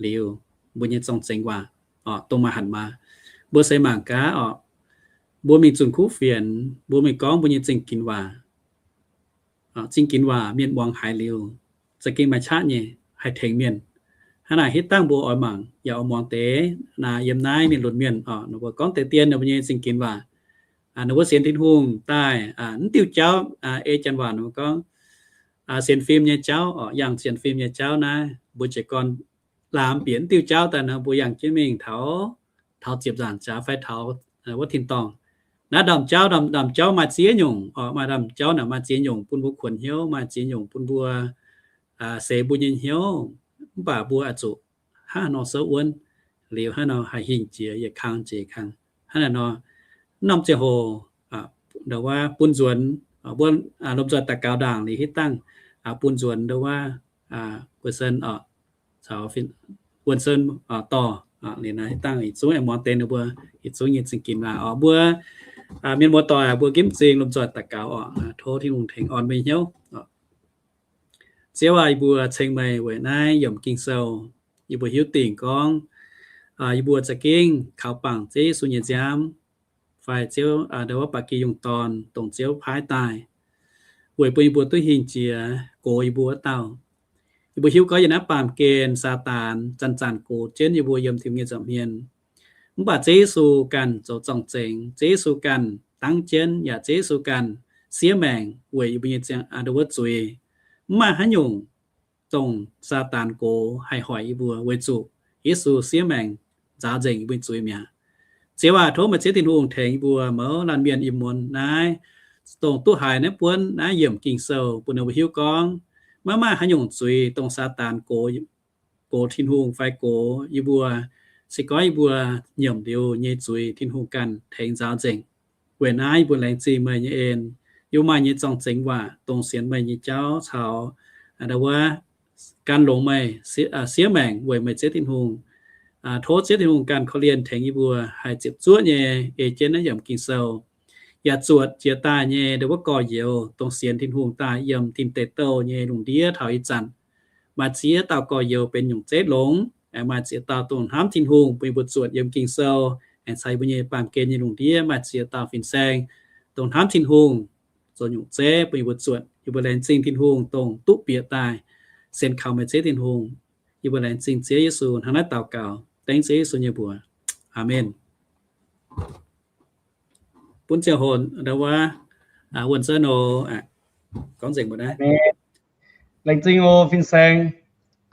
liuz, mbuo nyei zorng-zengx waac dongh maaih hatc maaz. Mbuo se mangc gaax oc, mbuo mingh zunh kuv fienx, mbuo mingh gorngv mbuo nyei zingh ginx waac, zingh ginx waac mienh muangx haiz liuz, za'gengh maaih qaqv nyei, haih tengx mienh, Hnangv naaic hitv dangh mbuo oix mangc yaac oix muangx deix naaiv yiem naaiv mienh lunx mienh oc, ninh mbuo gorngv deix dien ninh mbuo nyei zingh ginx waac. Ninh mbuo sienx Tin-Hungh daaih mv diuh jauv, ei janx waac ninh mbuo gorngv sienx fim nyei jauv oc, yangh sienx fim nyei jauv naaiv, mbuo jiez gorn laamz bieqc mv diuh jauv daaih nor, mbuo yangh jienv mingh taux, taux ziepc nzaangc jaax fai taux wuov tin-dorngh. Naaiv ndaamv-jauv, ndaamv-jauv maaih ziex nyungc oc, maaih ndaamv-jauv naaic maaih ziex nyungc bun mbuo kuonx hnyouv, maaih ziex nyungc bun mbuo seix mbuo nyei hnyouv. Mv baac mbuo oix zuqc hnangv haaix nor souv wuonv liuz, hnangv haaix nor haih hingh jiex yietc kang jiex kang. Hnangv naaiv nor, norm ziangh hoc ndau wuov bun nzuonx, mbuo lomh nzoih daux gaux ndaangc liuz hitv dangh bun nzuonx ndau wuov Wuonh Sen oc, caux Wuonh Sen dorh liuz naaiv hitv dangh yietc zungv aengx muangx deix ninh mbuo yietc zungv nyei zingh ginx waac oc. Mbuo mienh muoz-doic, mbuo ginv m'zing lomh nzoih daux gaux oc. Tov Tin-Hungh tengx orn mbuo nyei hnyouv. Ziouv aac, yie mbuo ceng meih weic naaiv yiemc Ging-Sou. Yie mbuo hiuv dingc gorngv yie mbuo za'gengh kaux bangc Ziouv Yesu nyei nziaamv, fai Ziouv ndau wuov ba'gi yungh dorn, dongh Ziouv paaiv daaih weic bun yie mbuo duqv hingh jiex gox yie mbuo wuov dauh. Yie mbuo hiuv gorngv yiem naaiv baamh gen Saadaan zanc-zanc gox jienv yie mbuo yiem tim nyei nza'hmien. Mv baac Ziouv Yesu ganh zoux zorng-zengx, Ziouv Yesu ganh dangv jienv, yaac Ziouv Yesu ganh siev maengc weic yie mbuo nyei ziangh ndau wuov zuiz. Mv maaih haaix nyungc dongh Saadaan gox haih hoic yie mbuo, weic zuqc Yesu siev maengc nzaaux nzengc yie mbuo nyei zuiz mi'aqv. Ziouv aac, tov meih Ziouv Tin-Hungh tengx yie mbuo mouz laanh mienh ih muonz naaiv, dongh duqv haiz naaiv buonv naaiv yiemc Ging-Sou bun ninh mbuo hiuv gorngv maiv maaih haaix nyungc zuiz dongh Saadaan gox, gox Tin-Hungh fai gox yie mbuo. Se gorngv yie mbuo nyiemc liuz nyei zuiz Tin-Hungh ganh tengx nzaaux nzengc. Weic naaiv yie mbuo laengz zingh meih nyei en. Yie mbuo maaih nyei zorng-zengx waac dongh sienx meih nyei jauv caux ndau wuov gan longx meih, siev maengc weic meih Ziouv Tin-Hungh. Tov Ziouv Tin-Hungh ganh korv-lienh tengx yie mbuo haih ziepc zuoqv nyei ei jienv naaiv yiemc Ging-Sou, yaac zuotc jiex daaih nyei ndau wuov gorx-youz dongh sienx Tin-Hungh daaih yiem Tin Deic Douh nyei lungh ndiev taux ih zanc. Maaih ziex dauh gorx-youz benx nyungc zeiv longx, aengx maaih ziex dauh dongh hnamv Tin-Hungh bun yie mbuo zuotc yiem Ging-Sou, aengx caux yie mbuo nyei baamh gen nyei lungh ndiev maaih ziex dauh fin-saeng dongh hnamv Tin-Hungh zoux nyungc zeiv bun yie mbuo zuotc. Yie mbuo laengz zingh Tin-Hungh dongh duqv bieqc daaih sienx kaux meih Ziouv Tin-Hungh. Yie mbuo laengz zingh Ziouv Yesu hnangv naaiv daux gaux, dengv Ziouv Yesu nyei mbuox. Aamen. Bun ziangh hoc ndau wuov, Wuonh Sen oc, gorngv nzengc mbuo naaiv. Laengz zingh oc fin-saeng.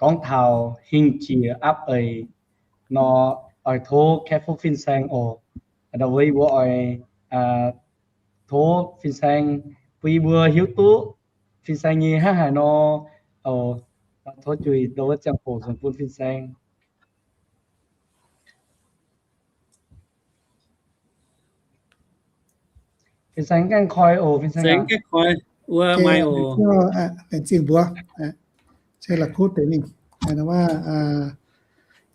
Gorngv taux hingh jiex aapv eix nor, oix tov Kaeqv Fuqv fin-saeng oc. Ndau wuov yie mbuo oix tov fin-saeng bun yie mbuo hiuv duqv fin-saeng nyei hnangv haaix nor. Tov juix ndau wuov ziangh hoc nzunc bun fin-saeng. Fin-saeng gaengh koi oc, fin-saeng gaengh koi wuov, maaih oc. Laengz zingh mbuox, se la'kuqv deix mingh.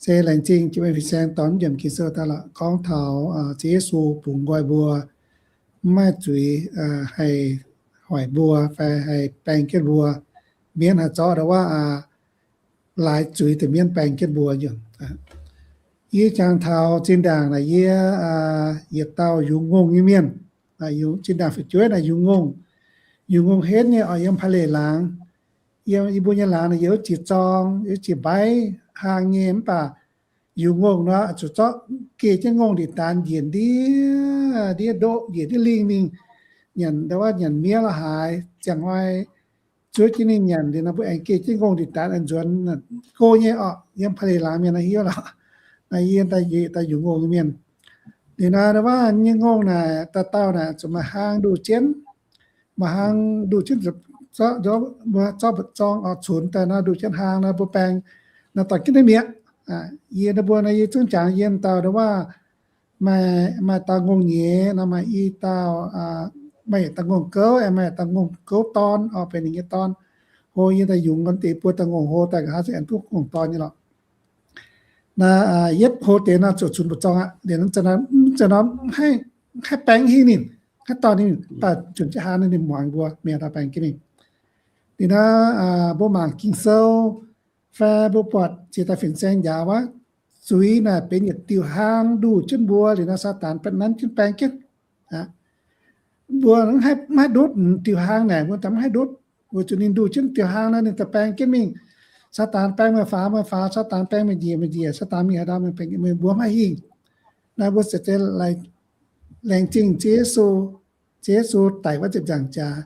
Se laengz zingh jiex mingh fin-saeng dorh yiemc Ging-Sou daaih lorqc, gorngv taux Ziouv Yesu bungx nqoi mbuo, mv maaih zuiz haih hoic mbuo fai haih baeng jienv mbuo. Mienv haih zorqv ndau wuov laaix zuiz deix mienv baeng jienv mbuo. Yie jangx taux zinh ndaangc naaic yie yietc dauh yungz ngongh nyei mienh. Zinh ndaangc fu'jueiv naaic yungz ngongh, yungz ngongh henv nyei oc, yiem Paa Leic Laangz. Yiem yie mbuo nyei laangz naaic yiem wuov jiex zorng, yiem wuov jiex mbaiv hlang nyei, mv baac yungz ngongh nor zuqc zorqv geh jienv ngongh ndie-daanx njiec ndiev ndiev ndoqv, njiec ndiev lingh mingh, nyanc ndau wuov nyanc miev la'haaix, ziangh hnoi zuov jienv ninh nyanc liuz nor mbuo aengx geh jienv ngongh ndie-daanx aengx nzuonx go nyei oc. Yiem Paa Leic Laangz mienh naaiv hiuv lorqc. Naaiv yie daaih yungz ngongh nyei mienh. Liuz nor ndau wuov nyei ngongh naaic dauh dauh naaic zuqc maaih hlaang nduh jienv, maaih hlaang nduh jienv, zorqv mbuo zorqv mbu'zorng oix cunx daaih nor nduh jienv hlaang nor mbuo baeng nor dorh jienv naaiv mi'aqv. Yie ndau mbuo nor yie zungv jangx yie dauh ndau wuov maaih, maaih dauh ngongh nyeiz nor, maaih i dauh, maaih yietc dauh ngongh gouv, aengx maaih yietc dauh ngongh gouv dorn oc, benx ninh nyei dorn. Hlo yie daaih yungz gorn deix buo dauh ngongh hlo daaih nqa'haav zungv aengx duqv ngongh dorn nyei lorqc. Naaiv yietv hlo deix nor zuqc cunx mbu'zorng aqv. Liuz nor, nor haih baeng hingh ninh, haih dorh ninh, baac cunx jienv hlaang ninh muangx mbuo, mienh dauh baeng jienv ninh. Liuz nor mbuo mangc Ging-Sou fai mbuo buatc ziex dauh fin-saeng njaaux wuov, zuiz naaic benx yietc diuh hlaang nduh jienv mbuo. Liuz nor Saadaan baac nanv jienv baeng jienv. Mbuo mv haih ndutv diuh hlaang naaic, mbuo daaih mv haih ndutv, weic zuqc ninh nduh jienv diuh hlaang nor ninh daaih baeng jienv mingh. Saadaan baeng meih faaux, meih faaux, Saadaan baeng meih njiec, meih njiec, Saadaan mingh haaix ndau, meih baeng, meih mbuo mv haih hingh. Naaiv mbuo se laengz zingh Ziouv Yesu, Ziouv Yesu daic wuov ziepc nzaangc jaax,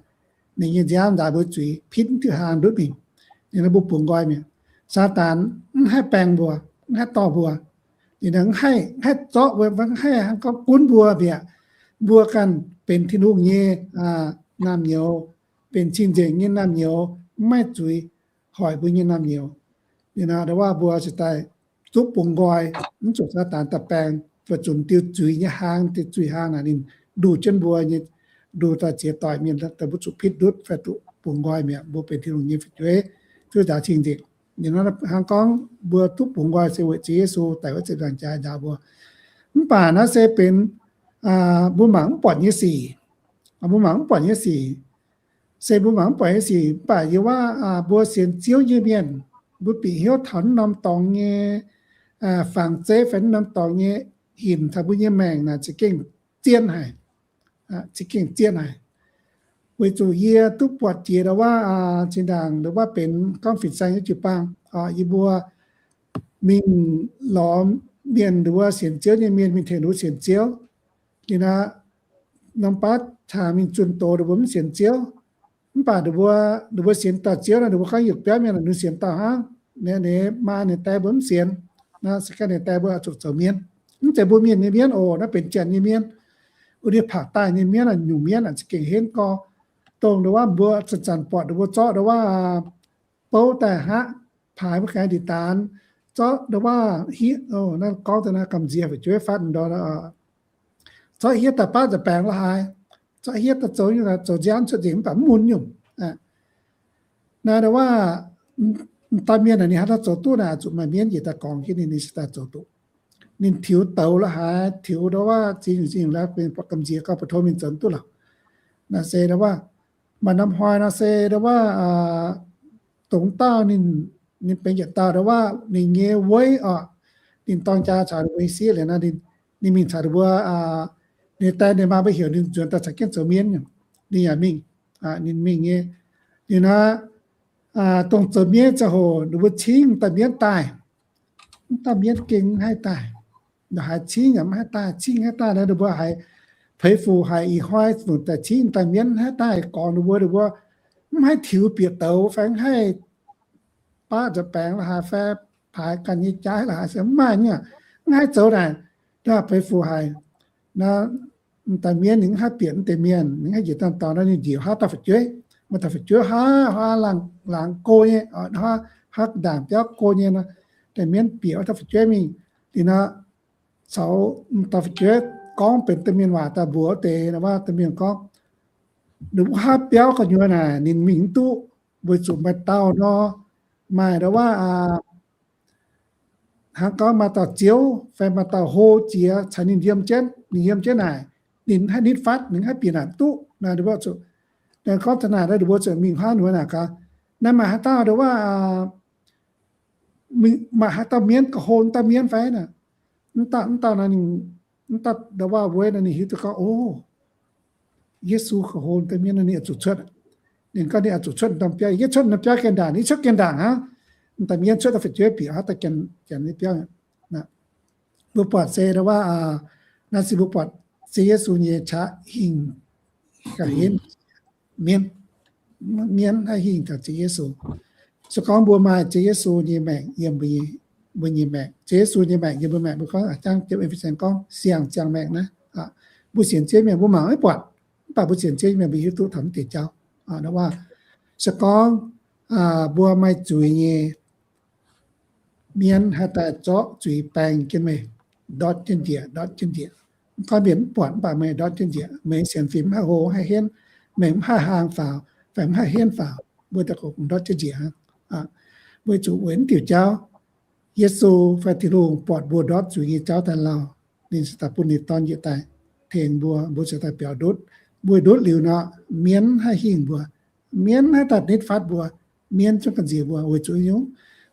ninh nyei nziaamv nzaix mbuo zuiz, pitv diuh hlaang ndutv mingh. Ninh mbuo bungx nqoi mi'aqv. Saadaan mv haih baeng mbuo, mv haih dorh mbuo. Ninh mv haih, mv haih zorqv mbuo, mv haih hnangv gorngv gunv mbuo mi'aqv. Mbuo ganh benx Tin-Hungh nyei naamh nyouz, benx cing-nzengc nyei naamh nyouz, mv maaih zuiz hoic mbuo nyei naamh nyouz. Ninh ndo waac mbuo ziouc daaih duqv bungx nqoi, mv zuqc Saadaan daaih baeng, weic zuqc diuh zuiz nyei hlaang, diuh zuiz hlaang naaic ninh nduh jienv mbuo nyei, nduh daaih ziex doic mienh, daaih mbuo zuqc pitv ndutv fai duqv bungx nqoi mi'aqv. Mbuo benx Tin-Hungh nyei fu'jueiv, zuov nzaaux cing-nzengc. Ninh ndo hnangv gorngv mbuo duqv bungx nqoi se weic Ziouv Yesu daic wuov ziepc nzaangc jaax njaaux mbuo. Mv baac naaiv se benx mbuo mangc mv buatc nyei sic. Mbuo mangc mv buatc nyei sic. Se mbuo mangc mv buatc nyei sic, mv baac yie waac mbuo sienx Ziouv nyei mienh, mbuo bieqc hnyouv taux naaiv norm dorngx nyei fangx zeiv fai naaiv norm dorngx nyei hinc taux mbuo nyei maengc naaic za'gengh zien haic. Za'gengh zien haic. Weic zuqc yie duqv buatc jiex ndo waac zinh ndaangc ndo waac benx gorngv fin-saeng nyei jiu-baang, yie mbuo mingh lorz mienh ndo waac sienx Ziouv nyei mienh mingh tengx ndo sienx Ziouv. Liuz naaiv norm baav taux mingh zunh doz ndo mbuo mv sienx Ziouv. Mv baac ndo mbuo, ndo mbuo sienx dauh Ziouv naaic, ndo mbuo gorngv yietc biauv mienh naaic ninh sienx dauh hnangv. Ninh, ninh maa ninh die mbuo mv sienx. Naaiv se gorngv ninh die mbuo oix zuqc zoux mienv. Mv zeiz mbuo mienh nyei mienv oc, naaiv benx janx nyei mienv. Wuov ndiev paqc daaih nyei mienv, nyungc mienv aeqv, za'gengh henv gorx. Dongh ndo waac mbuo zanc-zanc buatc ndo mbuo zorqv ndo waac bouv daaih haqv, paaix mbuo ganh ndiqc daanx, zorqv ndo waac hiev, naaiv gorngv daaih naaiv gamh nziex fu'jueiv fatv ndo, zorqv hiev daaih baav nza'baengx la'haaix, zorqv hiev daaih zoux, zoux nziaamv cuotv nzengc mv baac mv mun nyungc. Naaiv ndo waac m'daaih mienh naaic ninh haaix dauh zoux duqv naaic, zuqc maaih mienv njiec daaih gorngv jienv ninh, ninh se daaih zoux duqv. Ninh tiux douz la'haaix, tiux ndo waac zingh zingh la'haaix, benx buatc gamh nziex gorngv ba'tov mingh zoux duqv lorqc. Naaiv se ndo waac maaih norm hnoi nor se ndo waac dongh dauh ninh, ninh benx yietc dauh ndo waac ninh nyei weiv oc, ninh dorng jaa caux ninh mbuo nyei sieqv liuz nor, ninh mingh caux ninh mbuo, ninh die ninh maa mbuo heuc ninh nzuonx daaih caux jienv zoux mienv nyungc, ninh yaac mingh, ninh mingh nyei. Liuz nor, dongh zoux mienv ziangh hoc ninh mbuo cingv dauh mienv daaih, mv dauh mienv gengh mv haih daaih. Haiz cingv yaac mv haih daaih, cingv haih daaih nor ninh mbuo haiz peix fuc haiz ih hnoi fungc daaih cingv dauh mienv mv haih daaih gorngv ninh mbuo, ninh mbuo mv haih tiux bieqc douz fai mv haih baav nza'baengx la'haaix fai paaix ganh nyei jaaiv la'haaix se mv maaih nyungc, mv haih zoux naaic. Ndo peix fuc haiz nor, dauh mienv ninh mv haih bieqc mv deix mienh, ninh mv haih njiec daaih dorngx nor ninh njiec haav dauh fu'jueiv. Maaih dauh fu'jueiv haav, haav laangz go nyei, haav ndaangc biauv go nyei nor, deix mienv bieqc wuov dauh fu'jueiv mingh. Liuz nor, caux dauh fu'jueiv gorngv benx domh mienh waac daaih mbuox wuov deix, wuov domh mienh gorngv, ninh wuov haav biauv gu'nyuoz naaic ninh mingh mv duqv, weic zuqc maaih dauh nor, maaih ndo waac hnangv gorngv maaih dauh ziouv fai maaih dauh hlo jiex caux ninh yiem jienv, ninh yiem jienv naaic, ninh mv haih nitv fatv, ninh mv haih bieqc naaic mv duqv. Naaiv ninh mbuo zuqc, naaiv gorngv taux naaic, naaiv ninh mbuo zuqc mingh haav nyuoz naaic gaax, naaiv maaih haaix dauh ndo waac, maaih haaix dauh mienv gauh hlo dauh mienv fai naaic? Mv dauh, mv dauh naaiv ninh, mv dauh ndo waac weiv naaiv ninh hiuv duqv gorngv, o, Yesu gauh hlo dauh mienv naaiv ninh oix zuqc cuotv. Ninh gorngv ninh oix zuqc cuotv norm biauv, yie cuotv norm biauv ganh ndaangc, yie cuotv ganh ndaangc hnangv. Dauh mienv cuotv daaih fu'jueiv bieqc haav daaih janx, janx nyei biauv. Mbuo buatc se ndo waac, naaiv se mbuo buatc Ziouv Yesu nyei qaqv hingh ga'henv mienv. Mienv haih hingh taux Ziouv Yesu. Se gorngv mbuo maaih Ziouv Yesu nyei maengc yiem mbuo nyei maengc, Ziouv Yesu nyei maengc yiem mbuo maengc, mbuo gorngv jangv jiem E^fe^so gorngv siang-ziangh maengc naaiv, mbuo sienx Ziouv mienh mbuo mangc maiv buatc, mv baac mbuo sienx Ziouv mienh mbuo hiuv duqv taux mv deix jauv. Ndo waac se gorngv mbuo maaih zuiz nyei, mienv haih daaih zorqv zuiz baeng jienv meih, ndortv jienv njiec, ndortv jienv njiec. Mv gorngv mienh mv buatc mv baac meih ndortv jienv njiec, meih sienx fim mv haih hlo, mv haih henv, meih mv haih haang faaux fai mv haih henv faaux, mbuo daaih ndortv jienv njiec hnangv. Weic zuqc weic mv diuc jauv, Yesu fai Tin-Hungh buatc mbuo ndortv zuiz nyei jauv daaih lauh, ninh cingx daaih bun ninh Dorn njiec daaih tengx mbuo, mbuo cingx daaih biaux ndutv. Mbuo ndutv liuz nor, mienv haih hingh mbuo, mienv haih daaih nitv fatv mbuo, mienv zungv ganh nziex mbuo. Weic zuqc nyungc,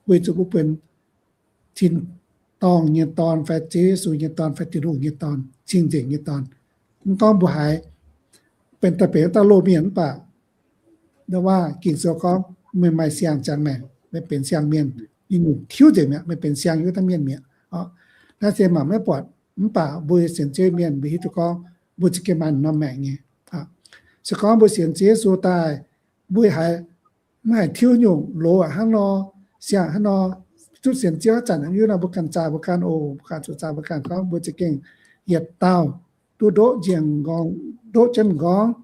weic zuqc mbuo benx tin-dorngh nyei dorn fai Ziouv Yesu nyei dorn fai Tin-Hungh nyei dorn, cing-nzengc nyei dorn. Mv gorngv mbuo haiz benx daaih benx dauh loz-mienh mv baac ndo waac Ging-Sou gorngv meih maaih siang-ziangh maengc. meih benx siang-mienh, ninh nyungc tiuv nzengc mi'aqv, meih benx siang yiem wuov dauh mienh mi'aqv. Naaiv se mangc maiv buatc, mv baac mbuo sienx Ziouv mienh mbuo hiuv duqv gorngv mbuo za'gengh maaih norm maengc nyei. Se gorngv mbuo sienx Ziouv Yesu daaih, mbuo haiz mv haiz tiuv nyungc loz aqv hnangv nor, siang hnangv nor, duqv sienx Ziouv haaix zanc hnangv yie nor mbuo ganh zaah mbuo ganh oc, mbuo ganh zuqc zaah mbuo ganh gorngv mbuo za'gengh yietc dauh duqv ndoqv njiec nqorngv, ndoqv jienv m'nqorngv,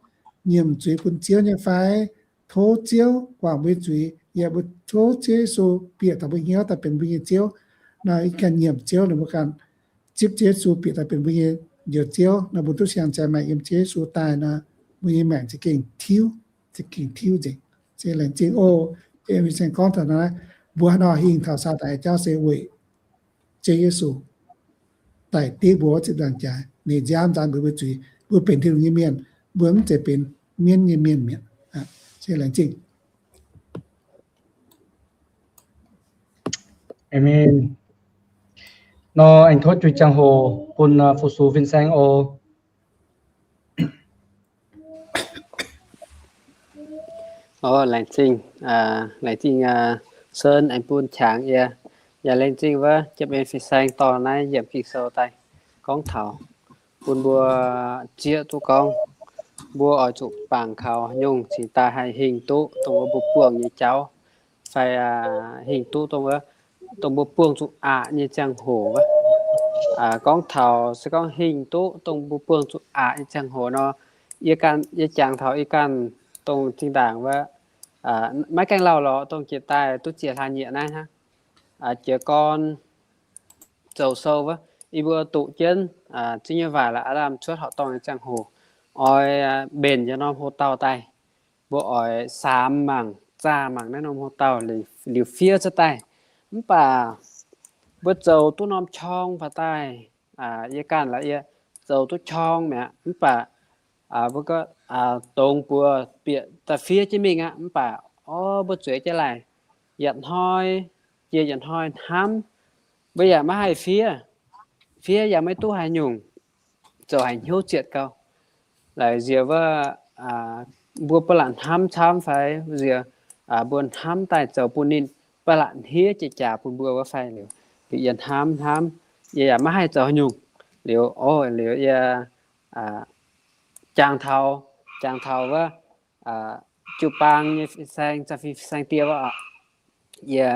nyiemc zuiz bun Ziouv nyei fai? Tov Ziouv guangc mbuo nyei zuiz, yaac mbuo tov Ziouv Yesu bieqc taux mbuo hnyouv daaih benx mbuo nyei Ziouv. Nor ih ganh nyiemc Ziouv nor mbuo ganh zipv Ziouv Yesu bieqc daaih benx mbuo nyei Njoux Ziouv nor mbuo duqv siang-ziangx maengc yiem Ziouv Yesu daaih nor, mbuo nyei maengc za'gengh tiuv, za'gengh tiuv nzengc. Se laengz zingh oc. Fin-saeng gorngv taux naaiv, mbuo haaix nor hingh taux Saadaan nyei jauv se weic Ziouv Yesu daaih div mbuo wuov ziepc nzaangc jaax, ninh nziaamv nzaanx mbuo mbuo zuiz, mbuo benx Tin-Hungh nyei mienh, mbuo mv zeiz benx mienv nyei mienh mi'aqv. Se laengz zingh. Aamen. Nor aengx tov juix ziangh hoc bun fu-sux fin-saeng oc. Oc, laengz zingh, laengz zingh Sơn aengx bun qangx yie. Yaac laengz zingh wuov jienv en fin-saeng dorh naaiv yiemc Ging-Sou daaih gorngv taux bun mbuo zieqv duqv gorngv mbuo oix zuqc bangc kaux nyungc cingx daaih haih hingh duqv dongh wuov mbuo buangh nyei jauv, fai hingh duqv dongh wuov, dongh mbuo buangh zuqc aqc nyei ziangh hoc wuov. Gorngv taux se gorngv hingh duqv dongh mbuo buangh zuqc aqc nyei ziangh hoc nor, yie ganh, yie jangx taux yie ganh dongh zinh ndaangc wuov, maiv gaengh lauh lorz dongh jiex daaih duqv ziec hlaax nyieqc naaiv hnangv. Jiez gorn zoux sou wuov, yie mbuo doqc jienv Ziouv nyei waac la'aav lamh cuotv horqc dorngh nyei ziangh hoc, oix mbenc yiem norm hoc-dauh daaih. Mbuo oix saamx mangc, zaah mangc naaiv norm hoc-dauh liuz fiev cuotv daaih. Mv baac mbuo zoux duqv norm qorng faaux daaih, yie ganh la'yie zoux duqv qorng mi'aqv. Mv baac mbuo gorngv dongh mbuo bieqc daaih fiev jienv mingh aqv. Mv baac orv mbuo zueiz jienv laaic, yietc hnoi jiex yietc hnoi hnamv, mbuo yaac maiv haih fiev. Fiev yaac maiv duqv haaix nyungc, zoux haic hnyouv zietc gau. Laaix nziex wuov, mbuo ba'laqc hnamv camv fai nziex mbuo hnamv daaih zoux bun ninh ba'laqc hniev jiex jaax bun mbuo wuov fai liuz, liuz yie hnamv hnamv, yie yaac maiv haih zoux haaix nyungc. Liuz, o, liuz yie jangx taux, jangx taux wuov jiu-baang nyei fin-saeng, fin-saeng die wuov, yie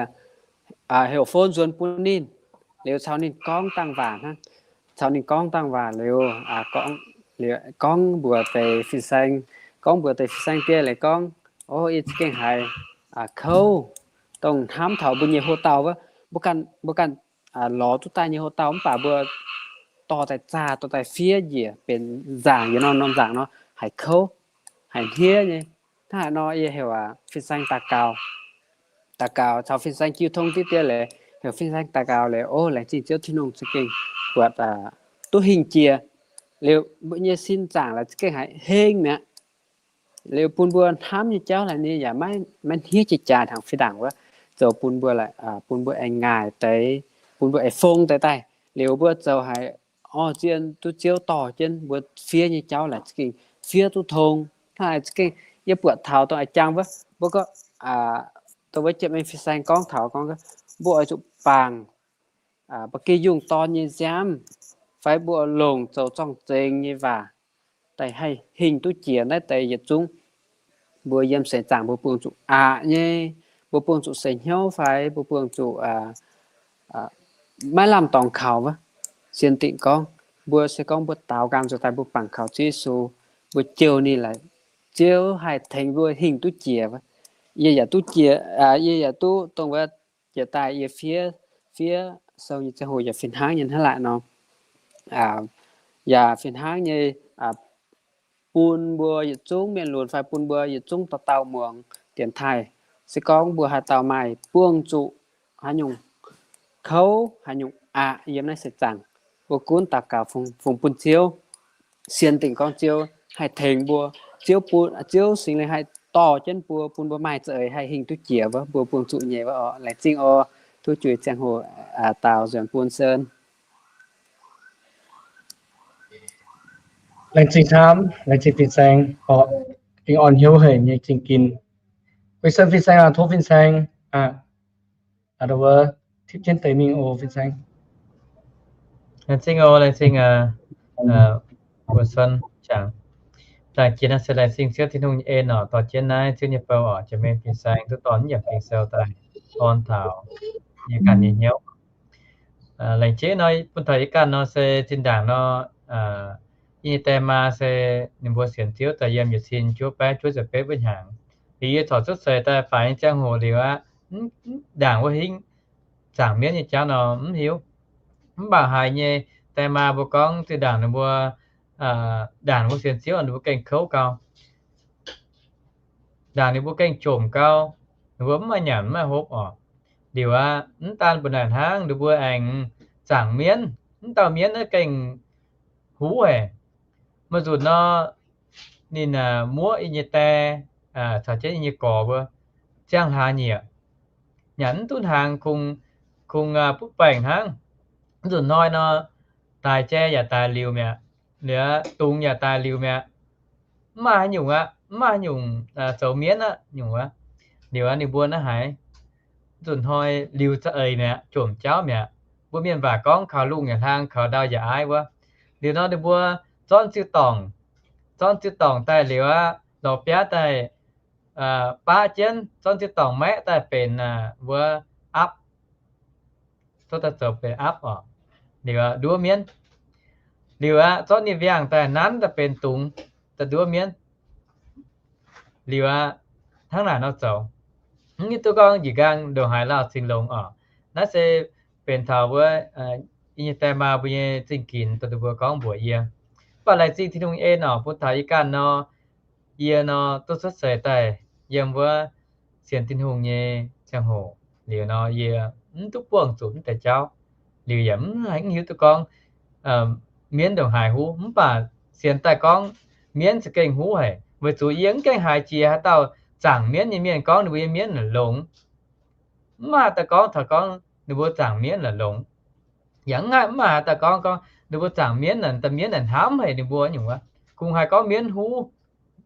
heuc phone nzuonx bun ninh, liuz caux ninh gorngv dangh waac hnangv. Caux ninh gorngv dangh waac liuz, gorngv mbuox deix fin-saeng, gorngv mbuox deix fin-saeng die liuz gorngv, o, yie za'gengh haiz kouv, dongh hnamv taux mbuo nyei hoc-dauh wuov, mbuo ganh, mbuo ganh lorz duqv daaih nyei hoc-dauh mv baac mbuo dorh daaih zaah, dorh daaih fiev njiec benx nzaangc, yietc norm norm nzaangc nor, haiz kouv, haiz hniev nyei. Hnangv haaix nor yie heuc fin-saeng daux gaux, daux gaux caux fin-saeng jiu tong diqv die leiz, heuc fin-saeng daux gaux leiz, o, laengz zingh Ziouv Tin-Hungh za'gengh buatc duqv hingh jiex. Liuz mbuo nyei sin zaangc laaix za'gengh haiz heng mi'aqv. Liuz bun mbuo hnamv nyei jauv laaix ninh yaac maiv hniev jiex jaax tangx fih ndaangc wuov, zoux bun mbuo, bun mbuo aengx ngaaic deix, bun mbuo aengx fong deix daaih. Liuz mbuo zoux haiz, o, zien duqv Ziouv dorh jienv mbuo fiev nyei jauv laaix za'gengh fiev duqv tong. Hnangv naaic za'gengh yie buatc taux dongh a'jang wuov, mbuo gorngv, dongh wuov jiem en fin-saeng gorngv taux gorngv, mbuo oix zuqc bangc ba'gi yungh dorn nyei nziaamv, fai mbuo longc zoux zorng-zengx nyei waac daaih haih hingh duqv jiex naaiv deix yietc zungv. Mbuo yiem seix zaangc mbuo buangh zuqc aqc nyei, mbuo buangh zuqc seix hnyouv fai mbuo buangh zuqc maiv lamh dorngx kaux wuov, sienx dingc gorngv, mbuo se gorngv mbuo daaux nqaang nzuonx daaih mbuo bangc kaux Ziouv Yesu, mbuo jouh ninh laaix, Ziouv haih tengx mbuo hingh duqv jiex wuov. Yie yaac duqv jiex, yie yaac duqv dongh wuov jiex daaih yie fiev, fiev sou nyei ziangh hoc yaac fih hnangv nyei hnangv laaic nor. Yaac fih hnangv nyei, bun mbuo yietc zungv mienh lunx fai bun mbuo yietc zungv dauh dauh muangx dienx taaih. Se gorngv mbuo haaix dauh maaih buangh zuqc haaix nyungc kouv haaix nyungc aqc yiem naaiv seix zaangc, mbuo gunv daux gaux fungx bun Ziouv, sienx dingc gorngv Ziouv haih tengx mbuo. Ziouv bun, Ziouv Singx Lingh haih dorh jienv mbuo, bun mbuo maaih za'eix haih hingh duqv jiex wuov, mbuo buangh zuqc nyei wuov oc. Laengz zingh oc. Tov juix ziangh hoc daaux nzuonx bun Sơn. Laengz zingh camv, laengz zingh fin-saeng, orqc, gengh orn hnyouv haic nyei zingh ginv. Weic Sơn fin-saeng aac, tov fin-saeng aac, Laengz zingh oc, laengz zingh mbuo son jangc. Laengz zingh naaiv se laengz zingh Ziouv Tin-Hungh nyei en oc, dorh jienv naaiv Ziouv nyei bou oc, jiex mingh fin-saeng duqv dorh yiem Ging-Sou daaih orn taux yie ganh nyei hnyouv. Laengz zingh nor, bun taux yie ganh nor se zinh ndaangc nor, yie nyei die maa se ninh mbuo sienx Ziouv daaih yiem yietc cin juov baeqv juov ziepc betv wuov hnyangx. Liuz yie corc cuotv seix daaih faix nyei ziangh hoc liuz aqv, ndaangc wuov hingv zaangc mienv nyei jauv nor mv hiuv. Mv baac haiz nyei die maa mbuo gorngv zinh ndaangc ninh mbuo, ndaangc mbuo sienx Ziouv ninh mbuo gengh kouv gau. Ndaangc ninh mbuo gengh jomc gau, ninh mbuo mv maaih nyanc mv maaih hopv oc. Liuz aqv, mv daan mbu'naaic hnangv, ninh mbuo aengx zaangc mienv. Mv dauh mienv naaiv gengh huv haic. Maaih nzunc nor, ninh muoqv yie nyei die caux jienv yie nyei gorx mbuo ziangh hlaax nyieqc, nyanc mv duqv hnaangx, kungx butv baengc hnangv. Mv nzunc hnoi nor, daic jai yaac daic liuz mi'aqv, liuz dungz yaac daic liuz mi'aqv. Mv maaih haaix nyungc aqv, mv maaih haaix nyungc zoux mienv aqv nyungc wuov. Liuz aqv, ninh mbuo naaiv haiz nzunc hnoi liuz za'eix mi'aqv, jomc jauv mi'aqv. Mbuo mienh waac gorngv kaux lungh yaac hlang, kaux ndau yaac aaiv wuov. Liuz nor ninh mbuo zornv ziu-dorngc, zornv ziu-dorngc daaih liuz aqv, lorz biaav daaih baqv jienv, zornv ziu-dorngc maeqv daaih benx wuov apv, zorqv daaih zoux benx apv oc. Liuz nduov mienv. Liuz aqv, zorqv ninh mbiaangh daaih nanv daaih benx dungz, daaih nduov mienv. Liuz aqv, hnangv naaic nor zoux. Mv hiuv duqv gorngv njiec nqaang ndongc haaix lauh cingx longx oc. Naaiv se benx taux wuov yie nyei die maa mbuo nyei zingh ginx dongh ninh mbuo gorngv mbuox yie. Mv baac laengz zingh Tin-Hungh nyei en oc, bun taux yie ganh nor, yie nor duqv cuotv seix daaih yiem wuov sienx Tin-Hungh nyei ziangh hoc liuz nor, yie mv duqv buangh zuqc mv deix jauv. Liuz yaac mv hiuv duqv gorngv mienv ndongc haaix huv. Mv baac sienx daaih gorngv mienv za'gengh huv haic, weic zuqc yie mv gaengh haiz jiex haaix dauh zaangc mienv nyei mienh gorngv ninh mbuo nyei mienv longx. Mv maaih haaix dauh gorngv taux gorngv ninh mbuo zaangc mienv longx. Yaac mv maaih haaix dauh gorngv, gorngv ninh mbuo zaangc mienv naaic, daaih mienv naaic hnamv haic ninh mbuo nyungc wuov. Kungx haiz gorngv mienv huv,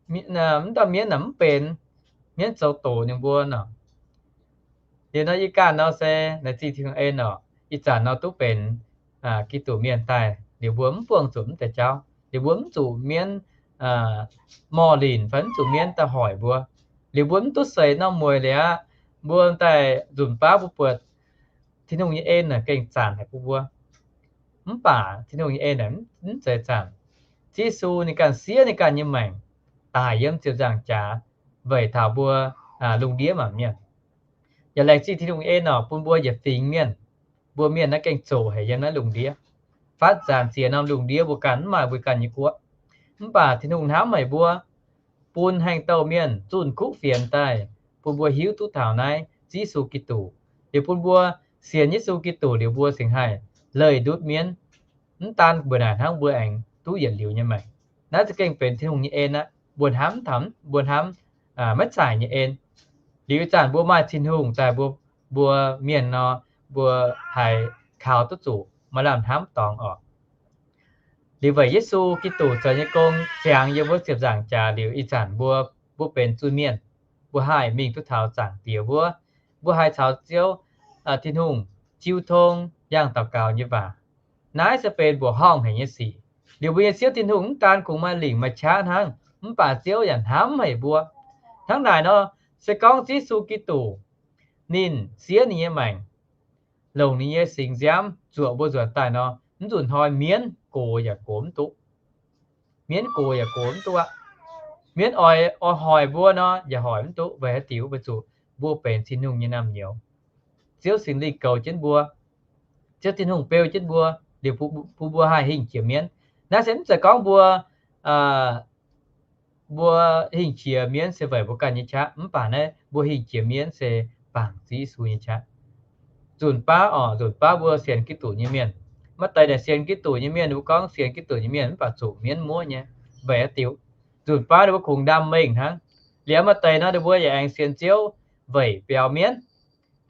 mv dauh mienv naaic mv benx, mienv zoux doqc ninh mbuo nor. Liuz nor yie ganh nor se laengz zingh Tin-Hungh en oc, ih zanc nor duqv benx Giduc mienh daaih, liuz mbuo mv buangh zuqc mv deix jauv. Liuz mbuo mv zuqc mienv morh linc fai mv zuqc mienv daaih hoic mbuo. Liuz mbuo mv duqv seix norm mueiz liuz aqv, mbuo daaih nzunc baav mbuo buatc Tin-Hungh nyei en naaic gengh zanc haic bun mbuo. Mv baac Tin-Hungh nyei en naaic mv zeiz zanc. Ziouv Yesu ninh ganh siev ninh ganh nyei maengc daic yiem ziepc nzaangc jaax weic taux mbuo lungh ndiev maanc mienh. Yaac laengz zingh Tin-Hungh nyei en nor bun mbuo yietc fingx mienh, mbuo mienh naaiv gengh zoqc haic yiem naaiv lungh ndiev. Faatv zanc ziex norm lungh ndiev mbuo ganh mv maaih mbuo ganh nyei guoqv. Mv baac Tin-Hungh hnamv haic mbuo, bun haaix dauh mienh zunh kuv fienx daaih, bun mbuo hiuv duqv taux naaiv Ziouv Yesu Giduc. Liuz bun mbuo sienx Yesu Giduc liuz mbuo cingx haih leih ndutv mienv. Mv daan mbuo naaic hnangv, mbuo aengx duqv yietc liuz nyei maengc. Naaiv za'gengh benx Tin-Hungh nyei en aqv. Mbuo hnamv taux, mbuo hnamv maiv zaaic nyei en. Liuz ih zanc mbuo maaih Tin-Hungh daaih, mbuo, mbuo mienh nor, mbuo haih kaux duqv zuqc maaih lamh hnamv dorngx oc. Liuz weic Yesu Giduc zoux nyei gong ziangx yiem wuov ziepc nzaangc jaax liuz, ih zanc mbuo, mbuo benx zuiz-mienh, mbuo haih mingh duqv taux Zaangc Diex wuov. Mbuo haih caux Ziouv Tin-Hungh jiu tong, yangh daux gaux nyei waac. Naaiv se benx mbuoqc horngh haic nyei sic. Liuz mbuo nyei Ziouv Tin-Hungh mv daan kungx maaih lingc maaih qaqv hnangv, mv baac Ziouv yaac hnamv haic mbuo. Hnangv naaic nor, se gorngv Ziouv Yesu Giduc ninh siev ninh nyei maengc, longc ninh nyei singx nziaamv zuoqc mbuo nzuonx daaih nor, mv nzunc hnoi mienv gox yaac gox mv duqv. Mienv gox yaac gox mv duqv aqv. Mienv oix, oix hoic mbuo nor yaac hoic mv duqv. Weic haaix diuc? Weic zuqc mbuo benx Tin-Hungh nyei naamh nyouz. Ziouv Singx Lingh goux jienv mbuo. Ziouv Tin-Hungh beu jienv mbuo, liuz bun mbuo haih hingh jiex mienv. Naaiv se mv zeiz gorngv mbuo, mbuo hingh jiex mienv se weic mbuo ganh nyei qaqv. Mv baac naaiv mbuo hingh jiex mienv se bangc Ziouv Yesu nyei qaqv. Nzunc baav oc, nzunc baav mbuo sienx Giduc nyei mienh, maaih deix naaic sienx Giduc nyei mienh, mbuo gorngv sienx Giduc nyei mienh mv baac zuqc mienv muoqv nyei. Weic haaix diuc? Nzunc baav ninh mbuo kungx ndaam mengh hnangv. Liuz maaih deix nor ninh mbuo yaac aengx sienx Ziouv weic biaux mienv.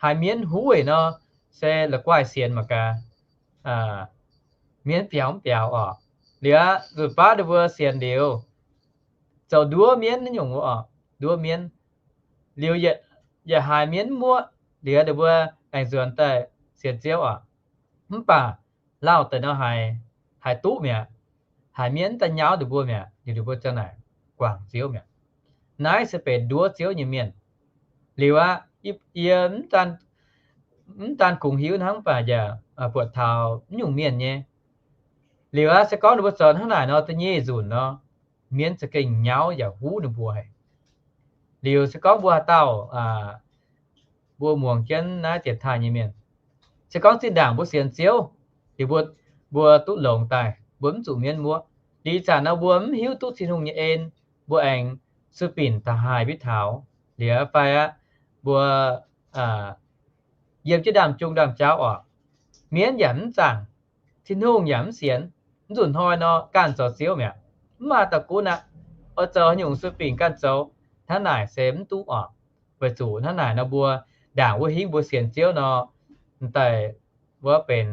Haiz mienv huv weic nor, se la'guaih sienx mangc gaax, mienv biaux mv biaux oc. Liuz nzunc baav ninh mbuo sienx liuz, zoux nduov mienv naaiv nyungc wuov oc, nduov mienv. Liuz yaac haiz mienv muoqv, liuz ninh mbuo aengx nzuonx daaih sienx Ziouv oc. Mv baac lauh deix nor haiz, haiz duqv mi'aqv. Haiz mienh daaih nyauv ninh mbuo mi'aqv, ninh mbuo ziang naaic guangc Ziouv mi'aqv. Naaiv se benx nduov Ziouv nyei mienh. Liuz aqv, yie mv daan kungx hiuv hnangv, mv baac yaac buatc taux mv nyungc mienh nyei. Liuz aqv, se gorngv ninh mbuo zoux hnangv naaic nor, da'nyeic nzunc nor, mienh za'gengh nyauv yaac huv ninh mbuo haic. Liuz se gorngv mbuo haaix dauh, mbuo muangx jienv naaiv dienx taaih nyei mienh, se gorngv zinh ndaangc mbuo sienx Ziouv, liuz mbuo, mbuo duqv longx daaih, mbuo mv zuqc mienh muoqv. Liuz ih zanc nor mbuo mv hiuv duqv Tin-Hungh nyei en, mbuo aengx sueih binc taux haih mbiv taux. Liuz fai aqv, mbuo yiem jienv ndaamv-jung ndaamv-jauv oc, mienh yaac mv zaangc, Tin-Hungh yaac mv sienx. Mv nzunc hnoi nor ganh zoux Ziouv mi'aqv, mv maaih dauh gunv aqv. Oix zoux haaix nyungc sueih binc ganh zoux. Hnangv naaic se mv duqv oc. Weic zuqc hnangv naaic nor mbuo ndaangc wuov hingv mbuo sienx Ziouv nor, daaih wuov benx,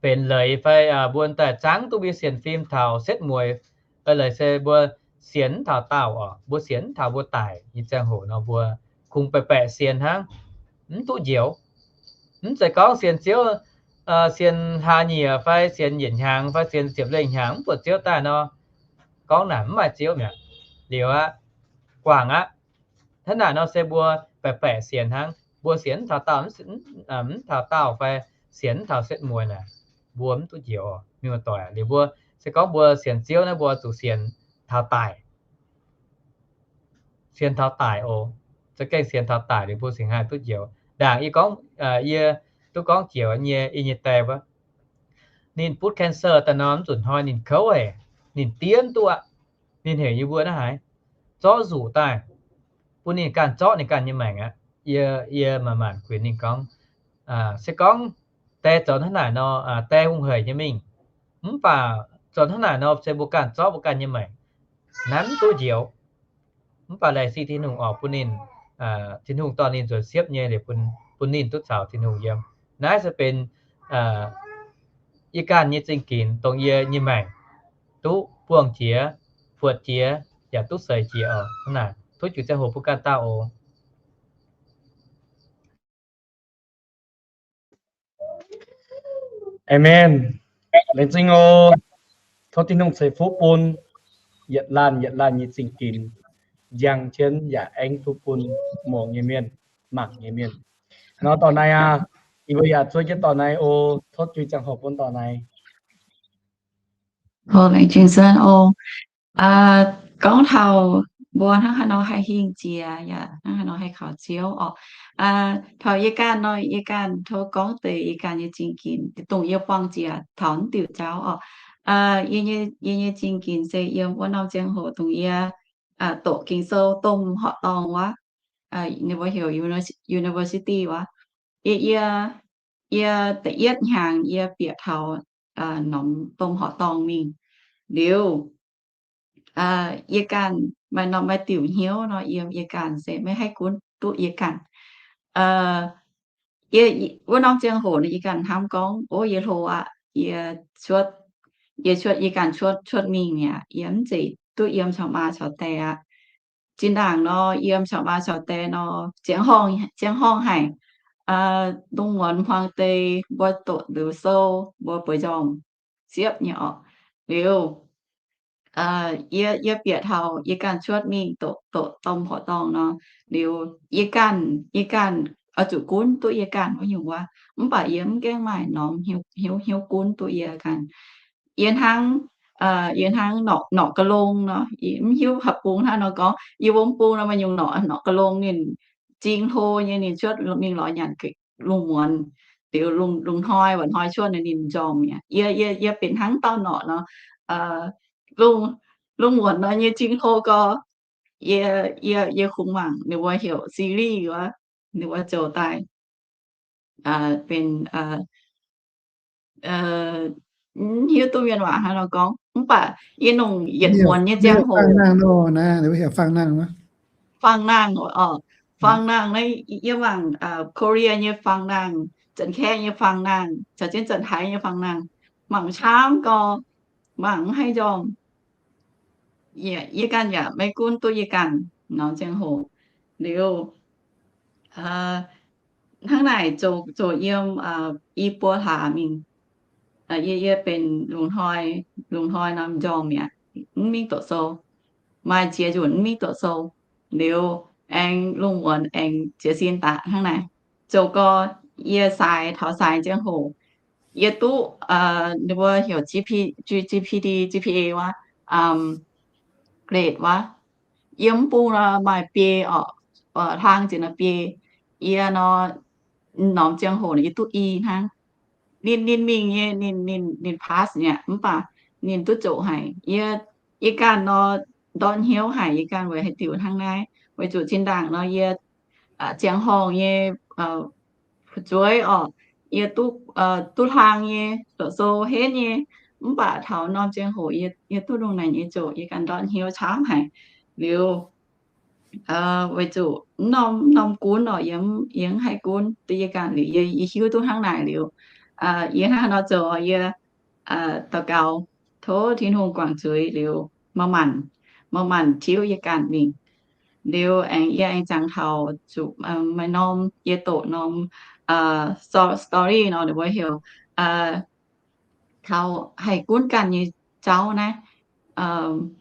benx leiz fai mbuo daaih zangv duqv mbuo sienx fim taux setv mueiz. Leiz se mbuo sienx mv taux daauh oc, mbuo sienx mv taux mbuo daic nyei ziangh hoc nor mbuo kungx baeqc baeqc sienx hnangv, mv duqv njoux. Mv zeiz gorngv sienx Ziouv, sienx hlaax nyieqc fai sienx yietc hnyangx fai sienx ziepc lengh hnyangx mv buatc Ziouv daaih nor, gorngv naaic mv maaih Ziouv mi'aqv. Liuz aqv, guangc aqv. Hnangv naaic nor se mbuo baeqc baeqc sienx hnangv. Mbuo sienx mv taux daauh, mv taux daauh fai sienx mv taux setv mueiz naaic, mbuo mv duqv njoux. Mienh muoz-doic, liuz mbuo se gorngv mbuo sienx Ziouv naaiv mbuo zuqc sienx taux daic. Sienx taux daic oc. Za'gengh sienx taux daic liuz mbuo cingx haih duqv njoux. Ndaangc yie gorngv, yie duqv gorngv joux nyei, yie nyei die wuov, ninh butv cancer daaih nor, mv nzunc hnoi ninh kouv haic, ninh diev mv duqv aqv. Ninh heuc yie mbuo naaiv haaix, zorqv nzuqc daaih, bun ninh ganh zorqv ninh ganh nyei maengc aqv. Yie, yie maanc maanc kuinx ninh gorngv, se gorngv die zoux hnangv naaic nor, die hungh haic nyei mingh. Mv baac zoux hnangv naaic nor se mbuo ganh zorqv mbuo ganh nyei maengc. Naaiv mv duqv njoux. Mv baac laengz zingh Tin-Hungh oc, bun ninh, Tin-Hungh dorh ninh nzuonx siepv nyei, bun ninh duqv caux Tin-Hungh yiem. Naaiv se benx yie ganh nyei zingh ginx, dongh yie nyei maengc duqv buangh jiex, buatc jiex, yaac duqv seix jiex oc. Hnangv naaic, tov juix ziangh hoc bun ganh dauh oc. Aamen. Laengz zingh oc. Tov Tin-Hungh ceix fuqv bun yietc laanh yietc laanh nyei zingh ginx, njang jienv yaac aengx duqv bun muangx nyei mienh, mangc nyei mienh. Nor dorh naaiv aqv, yie mbuo yaac zuov jienv dorh naaiv oc. Tov juix ziangh hoc bun dorh naaiv. Laengz zingh oc. Gorngv taux mbuo hnangv haaix nor haih hingh jiex yaac hnangv haaix nor haih kaux Ziouv oc. Taux yie ganh nor, yie ganh tov gorngv deix yie ganh nyei zingh ginx dongh yie buangh jiex taux naaiv diuc jauv oc. Yie nyei zingh ginx se yiem wuov norm ziangh hoc dongh yie doqc Ging-Sou domh horqc dorngh wuov, ninh mbuo heuc university wuov. Yie, yie, yie da'yietv hnyangx yie bieqc taux norm domh horqc dorngh mingh liuz, yie ganh maaih norm maaih diuc hnyouv nor, yiem yie ganh se maiv haih gunv duqv yie ganh. Yie, wuov norm ziangh hoc nor yie ganh hnamv gorngv, ov, yie hlo aqv. Yie cuotv, yie cuotv, yie ganh cuotv, cuotv mingh mi'aqv. Yie mv zeiz duqv yiem caux maa caux die aqv. Zinh ndaangc nor, yiem caux maa caux die nor, ziangh horngh, ziangh horngh haic. Lungh muonz hmuangx deix mbuo doqc liuz sou, mbuo bueix njormh siepv nyei orqc. Liuz, yie, yie bieqc taux yie ganh cuotv mingh doqc, doqc domh horqc dorngh nor, liuz yie ganh, yie ganh oix zuqc gunv duqv yie ganh wuov nyungc wuov. Mv baac yie mv gaengh maaih norm hnyouv, hnyouv gunv duqv yie ganh. Yie hnangv, yie hnangv norqc, norqc ga'long nor, mv hiuv haaix bung hnangv nor gorngv. Yie wuov bung nor maaih nyungc norqc, norqc ga'long ninh zing hlo nyei, ninh cuotv mingh lorz nyanc lungh muonz, liuz lungh hnoi, waac hnoi cuotv ninh njormh mi'aqv. Yie, yie, yie benx hnangv dauh norqc nor, lungh, lungh muonz nor nyei zing hlo gorx. Yie, yie, yie kungx mangc ninh mbuo heuc Siri wuov, ninh mbuo zoux daaih benx, mv hiuv duqv mienh waac hnangv nor gorngv, mv baac yie nongc yietc muonz nyei ziangh hoc. Fangx nangh, fangx nangh naaiv, yie mangc Korea nyei fangx nangh, Janx-Kaeqv nyei fangx nangh, caux jienv Janx-Taiv nyei fangx nangh, mangc camv gorx, mangc mv haih njormh. Yie ganh yaac maiv gunv duqv yie ganh norm ziangh hoc. Liuz, hnangv naaic zoux, zoux yiem i buo hlaax mingh. Yie, yie benx lungh hnoi, lungh hnoi norm njormh mi'aqv, mv mingh doqc sou. Maaih ziex nzunc mv mingh doqc sou. Liuz aengx lungh muonz aengx jiez sin daaih hnangv naaic. Zoux gorx yie saaix, taux saaix ziangh hoc, yie duqv, ninh mbuo heuc G P, G P D, G P A wuov, grade wuov. Yiem mv bung nor maaih biei orqc, hlang zienx nor biei. Yie nor, norm ziangh hoc yie duqv i hnangv. Ninh, ninh mingh nyei, ninh, ninh, ninh pass nyei, mv baac ninh duqv zoqc haic. Yie, yie ganh nor, ndortv hnyouv haic, yie ganh weic haaix diuc hnangv naaiv. Weic zuqc zinh ndaangc nor yie ziangh horngh nyei fu'jueiv orqc, yie duqv, duqv hlang nyei, doqc sou henv nyei. Mv baac taux norm ziangh hoc yie, yie duqv lungh naaic nyei zoqc, yie ganh ndortv hnyouv camv haic. Liuz weic zuqc norm, norm gunv orqc, yie mv haih gunv duqv yie ganh liuz, yie, yie hiuv duqv hnangv naaic liuz, yie hnangv haaix nor zoux, yie daux gaux tov Tin-Hungh guangc zuiz liuz, maaih maanc, maaih maanc tiuv yie ganh mingh. Liuz aengx yie aengx jangx taux zuqc maaih norm yie doqc norm story nor, ninh mbuo heuc taux haih gunv ganh nyei jauv naaiv.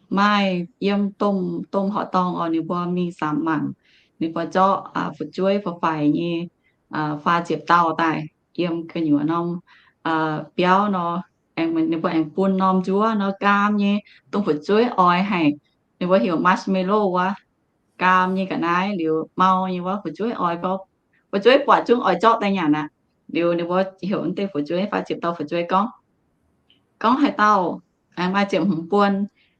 Maaih yiem domh, domh horqc dorngh orqc, ninh mbuo mingh samx mangc, ninh mbuo zorqv fu'jueiv faaux-faix nyei faah ziepc dauh daaih yiem gu'nyuoz norm biauv nor, ninh mbuo aengx bun norm nzuov nor gaam nyei, dongh fu'jueiv oix haic. Ninh mbuo heuc marshmallow wuov, gaam nyei ga'naaiv liuz mau nyei wuov, fu'jueiv oix, fu'jueiv buatc zungv oix zorqv daaih nyanc aqv. Liuz ninh mbuo heuc naaiv deix fu'jueiv, faah ziepc dauh fu'jueiv gorngv, gorngv haaix dauh maaih ziepc hmz buon,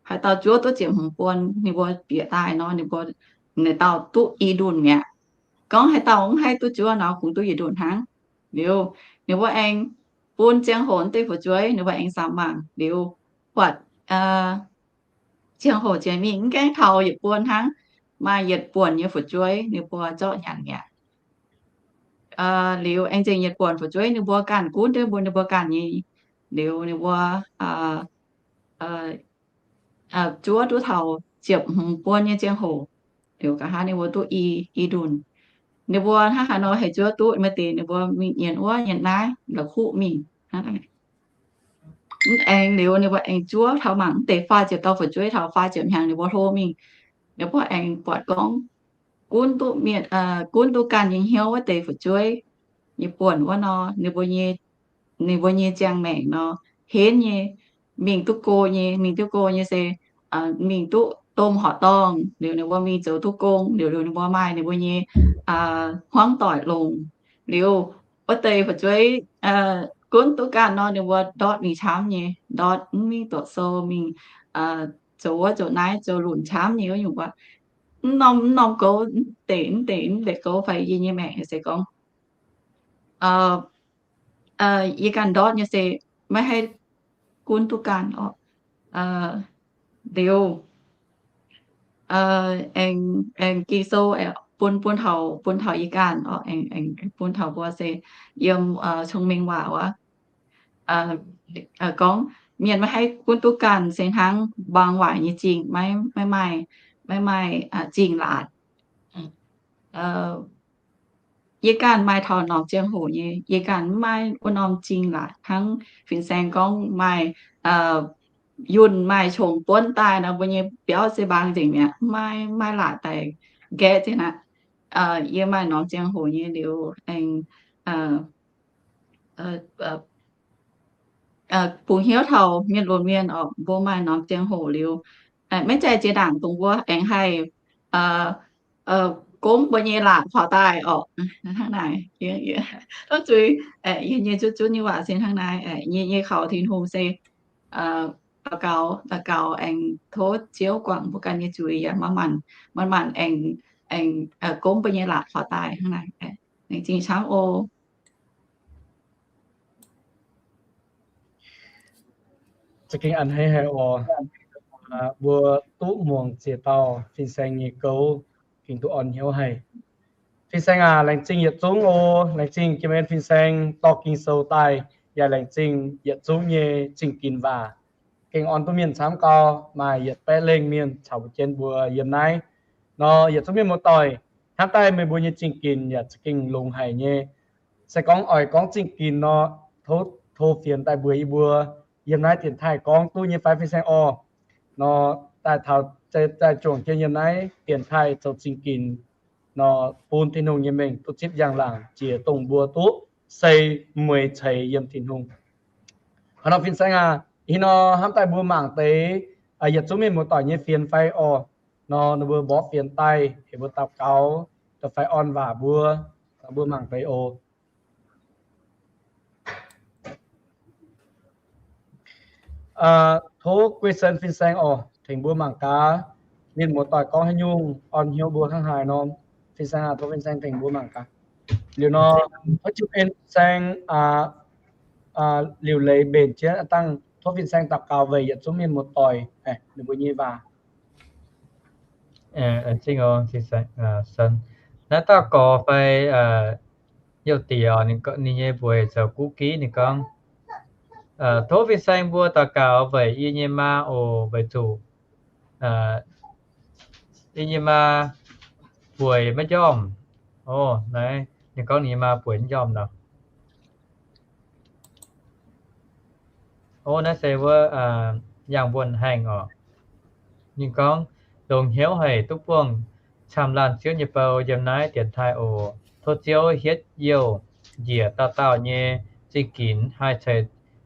haaix dauh zuov duqv ziepc hmz buon, ninh mbuo bieqc daaih nor, ninh mbuo, naaic dauh duqv i ndunh mi'aqv. Gorngv haaix dauh mv haih duqv zuov nor, kungx duqv yietc ndunh hnangv. Liuz ninh mbuo aengx bun ziangh hoc naaiv deix fu'jueiv, ninh mbuo aengx samx mangc liuz, buatc ziangh hoc jiex mingh mv gaengh taux yietc buon hnangv, maaih yietc buonc nyei fu'jueiv ninh mbuo zorqv nyanc mi'aqv. Liuz aengx zengc yietc buonc fu'jueiv ninh mbuo ganh gunv duqv mbuo, ninh mbuo ganh nyei. Liuz ninh mbuo zuov duqv taux ziepc hmz buon nyei ziangh hoc, liuz nqa'haav ninh mbuo duqv i, i ndunh. Ninh mbuo hnangv haaix nor haih zuov duqv, maaih deix ninh mbuo mingh nyienz wuov nyienz naaiv la'kuqv mingh. Aengx liuz ninh mbuo aengx zuov taux mangc naaiv deix faah ziepc dauh fu'jueiv taux faah ziepc hnyangx ninh mbuo hlo mingh. Ninh mbuo aengx buatc gorngv gunv duqv mienh, gunv duqv ganh nyei hnyouv wuov deix fu'jueiv nyei buonc wuov nor, ninh mbuo nyei, ninh mbuo nyei ziangh maengc nor, henv nyei, mingh duqv go nyei, mingh duqv go nyei se mingh duqv domh horqc dorngh, liuz ninh mbuo mingh zoux duqv gong, liuz, liuz ninh mbuo maaih ninh mbuo nyei hmuangv doic longc. Liuz wuov deix fu'jueiv gunv duqv ganh nor, ninh mbuo ndortv mingh camv nyei, ndortv mv mingh doqc sou, mingh zoux wuov zoux naaiv, zoux lunc camv nyei wuov nyungc wuov. Mv norm, mv norm gouv, mv deix, mv deix, mv deix gouv fai yie nyei maengc se gorngv yie ganh ndortv nyei se maiv haih gunv duqv ganh orqc. Liuz aengx, aengx Ging-Sou bun, bun taux, bun taux yie ganh orqc, aengx, aengx bun taux mbuo se yiem Cong-Mengh Waac wuov gorngv mienh maiv haih gunv duqv ganh se hnangv mbaang waaic nyei zingh, maiv, maiv maaih, maiv maaih zingh laatc. Yie ganh maaih taux norm ziangh hoc nyei, yie ganh mv maaih wuov norm zingh laatc hnangv fin-saeng gorngv maaih yunh maaih qongx buonv daaih nor, mbuo nyei biauv se mbaang nzengc mi'aqv, maiv, maiv maaih laatc daaih nqaeqv zinh aqv. Yie maaih norm ziangh hoc nyei liuz aengx bungx hnyouv taux mienh lunx mienh orqc, mbuo maaih norm ziangh hoc liuz, maiv zeiz ziex ndaangc dongh mbuo aengx haih gomv mbuo nyei laatc faaux daaih orqc. Hnangv naaic, hnangv zuiz, yie nyei zutv zunv nyei waac se hnangv naaiv, yie nyei kaux Tin-Hungh se daux gaux, daux gaux aengx tov Ziouv guangc mbuo ganh nyei zuiz yaac manc-manc, manc-manc aengx, aengx gomv mbuo nyei laatc faaux daaih hnangv naaic. Laengz zingh camv oc. Za'gengh a'hneiv haic oc. Mbuo duqv muangx ziex dauh fin-saeng nyei gouv, gengh duqv orn hnyouv haic. Fin-saeng aac, laengz zingh yietc zungv oc. Laengz zingh jiex mienh fin-saeng dorh Ging-Sou daaih, yaac laengz zingh yietc zungv nyei zingh ginc waac. Gengh orn duqv mienh camv gau, maaih yietc baeqv lengh mienh caux mbuo jienv mbuo yiem naaiv nor, yietc zungv mienh muoz-doic, hnamv daaih meih mbuo nyei zingh ginc yaac za'gengh longx haic nyei. Se gorngv oix gorngv zingh ginx nor, tov, tov fienx daaih mbuox yie mbuo yiem naaiv dienx taaih gorngv duqv nyei fai fin-saeng orqc? Nor daaih taux, daaih juangc jienv yiem naaiv dienx taaih zoux zingh ginx nor, bun Tin-Hungh nyei mengh duqv zipv njang-laangc jiex dongh mbuo duqv se mueiz ceix yiem Tin-Hungh. Hnangv nor fin-saeng aac, ih nor hnamv daaih mbuo mangc deix yietc zungv mienh muoz-doic nyei fienx fai orqc? Nor ninh mbuo mborqv fienx daaih heuc mbuo daux gaux, da'fai orn waac mbuo, mbuo mangc deix oc. Tov Guei Sen fin-saeng oc, tengx mbuo mangc gaax, mienh muoz-doic gorngv haaix nyungc orn hnyouv mbuo hnangv haaix nor, fin-saeng aac, tov fin-saeng tengx mbuo mangc gaax. Liuz nor, tov jiu-en fin-saeng liuc leiz mbenc jienv dangh, tov fin-saeng daux gaux weic yietc zungv mienh muoz-doic ninh mbuo nyei waac. Naaiv dauh gorx fai youh diex, ninh nyei mbuox zoux guv giv, ninh gorngv, tov fin-saeng mbuo daux gaux weic yie nyei maa oc, weic zuqc yie nyei maa bueix maiv njormh. Ninh gorngv ninh nyei maa bueix maiv njormh nor. Naaiv se wuov yangh mbuonx haengh oc. Ninh gorngv, longx hnyouv haic duqv buangh camv laanh Ziouv nyei bou yiem naaiv dienx taaih oc. Tov Ziouv hietv youh njiec dauh dauh nyei zingh ginx haih ceix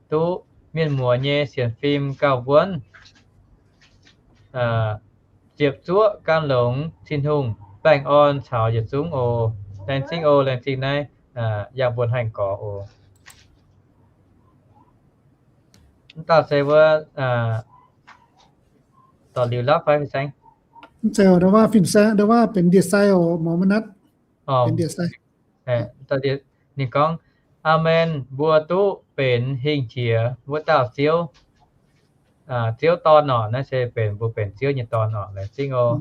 duqv mienh muoz nyei sienx fim gauh wuonv, ziepc zuoqv gan longx Tin-Hungh baengh orn caux yietc zungv oc. Laengz zingh oc, laengz zingh naaiv yangh mbuonx haengh gorx oc. Mv dauh se wuov dorc liuz lapv fai fin-saeng? Mv zeiz, ndau waac fin-saeng, ndau waac benx ndie-sai oc, mor maiv natv. Ninh gorngv, Aamen, mbuo duqv benx hingh jiex wuov dauh Ziouv, Ziouv Dorn orqc. Naaiv se benx mbuo benx Ziouv nyei dorn orqc. Laengz zingh oc.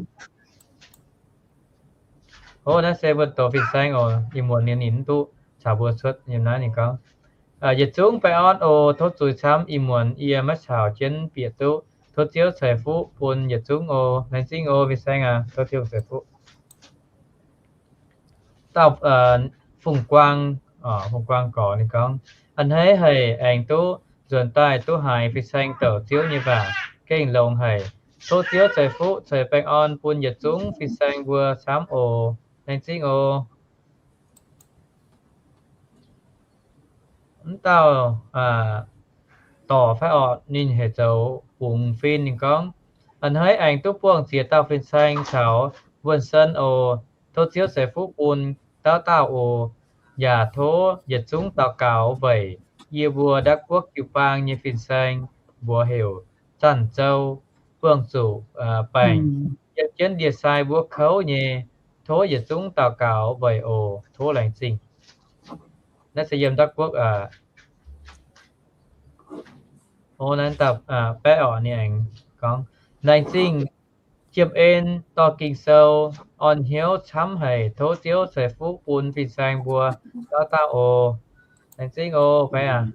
Ov, naaiv se wuov douz fin-saeng oc. Ih muonz ninh mv duqv caux mbuo cuotv yiem naaiv. Ninh gorngv, yietc zungv baengh orn oc. Tov zuiz camv ih muonz yie maiv caux jienv bieqc duqv. Tov Ziouv ceix fuqv bun yietc zungv oc. Laengz zingh oc fin-saeng aac, tov Tin-Hungh ceix fuqv. Dauh Fungx Guang, Fungx Guang gorx ninh gorngv, a'hneiv haic aengx duqv nzuonx daaih duqv haiz fin-saeng douc Ziouv nyei waac, gengh longx haic. Tov Ziouv ceix fuqv ceix baengh orn bun yietc zungv fin-saeng mbuo camv oc. Laengz zingh oc. Mv dauh dorc fai orqc, ninh heuc zoux Fungx Fin. Ninh gorngv, a'hneiv aengx duqv buangh ziex dauh fin-saeng caux Wuonh Sen oc. Tov Ziouv ceix fuqv bun dauh dauh oc. Yaac tov yietc zungv daux gaux weic yie mbuo Ndapv Guoqv jiu-baang nyei fin-saeng, mbuox heuc Zanc Zou, buangh zuqc baengc yiem jienv ndie-sai mbuo kouv nyei. Tov yietc zungv daux gaux weic oc. Tov laengz zingh. Naaiv se yiem Ndapv Guoqv aqv. Naaiv baeqv orqc, ninh aengx gorngv, laengz zingh Jiem En dorh Ging-Sou orn hnyouv camv haic. Tov Ziouv ceix fuqv bun fin-saeng mbuo dauh dauh oc. Laengz zingh oc, baeqv aac.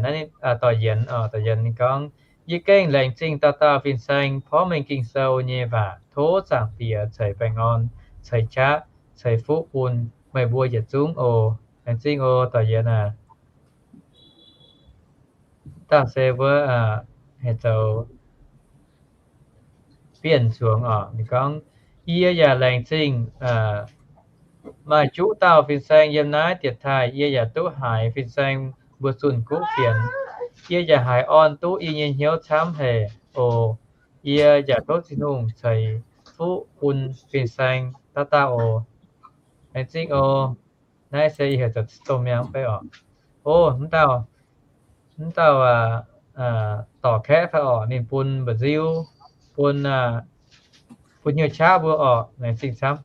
Naaiv dorc Yienx, dorc Yienx ninh gorngv, yie gengh laengz zingh dauh dauh fin-saeng porv mengh Ging-Sou nyei waac. Tov Zaangc Diex ceix baengh orn, ceix qaqv, ceix fuqv bun meih mbuo yietc zungv oc. Laengz zingh oc, dorc Yienx aac. Dauh se wuov heuc zoux Bienh Zuangx orqc. Ninh gorngv, yie yaac laengz zingh maaih juqv dauh fin-saeng yiem naaiv dienx taaih, yie yaac duqv haiz fin-saeng mbuo zunh guv fienx. Yie yaac haiz orn duqv yie nyei hnyouv camv haic oc. Yie yaac tov Tin-Hungh ceix fuqv bun fin-saeng dauh dauh oc. Laengz zingh oc. Naaiv se yie heuc zoux domh miangh mv bei orqc. O, mv dauh, mv dauh dorc kaeqv fai orqc, ninh bun mba'nziu, bun, bun hnyouv qaqv mbuo orqc. Laengz zingh camv.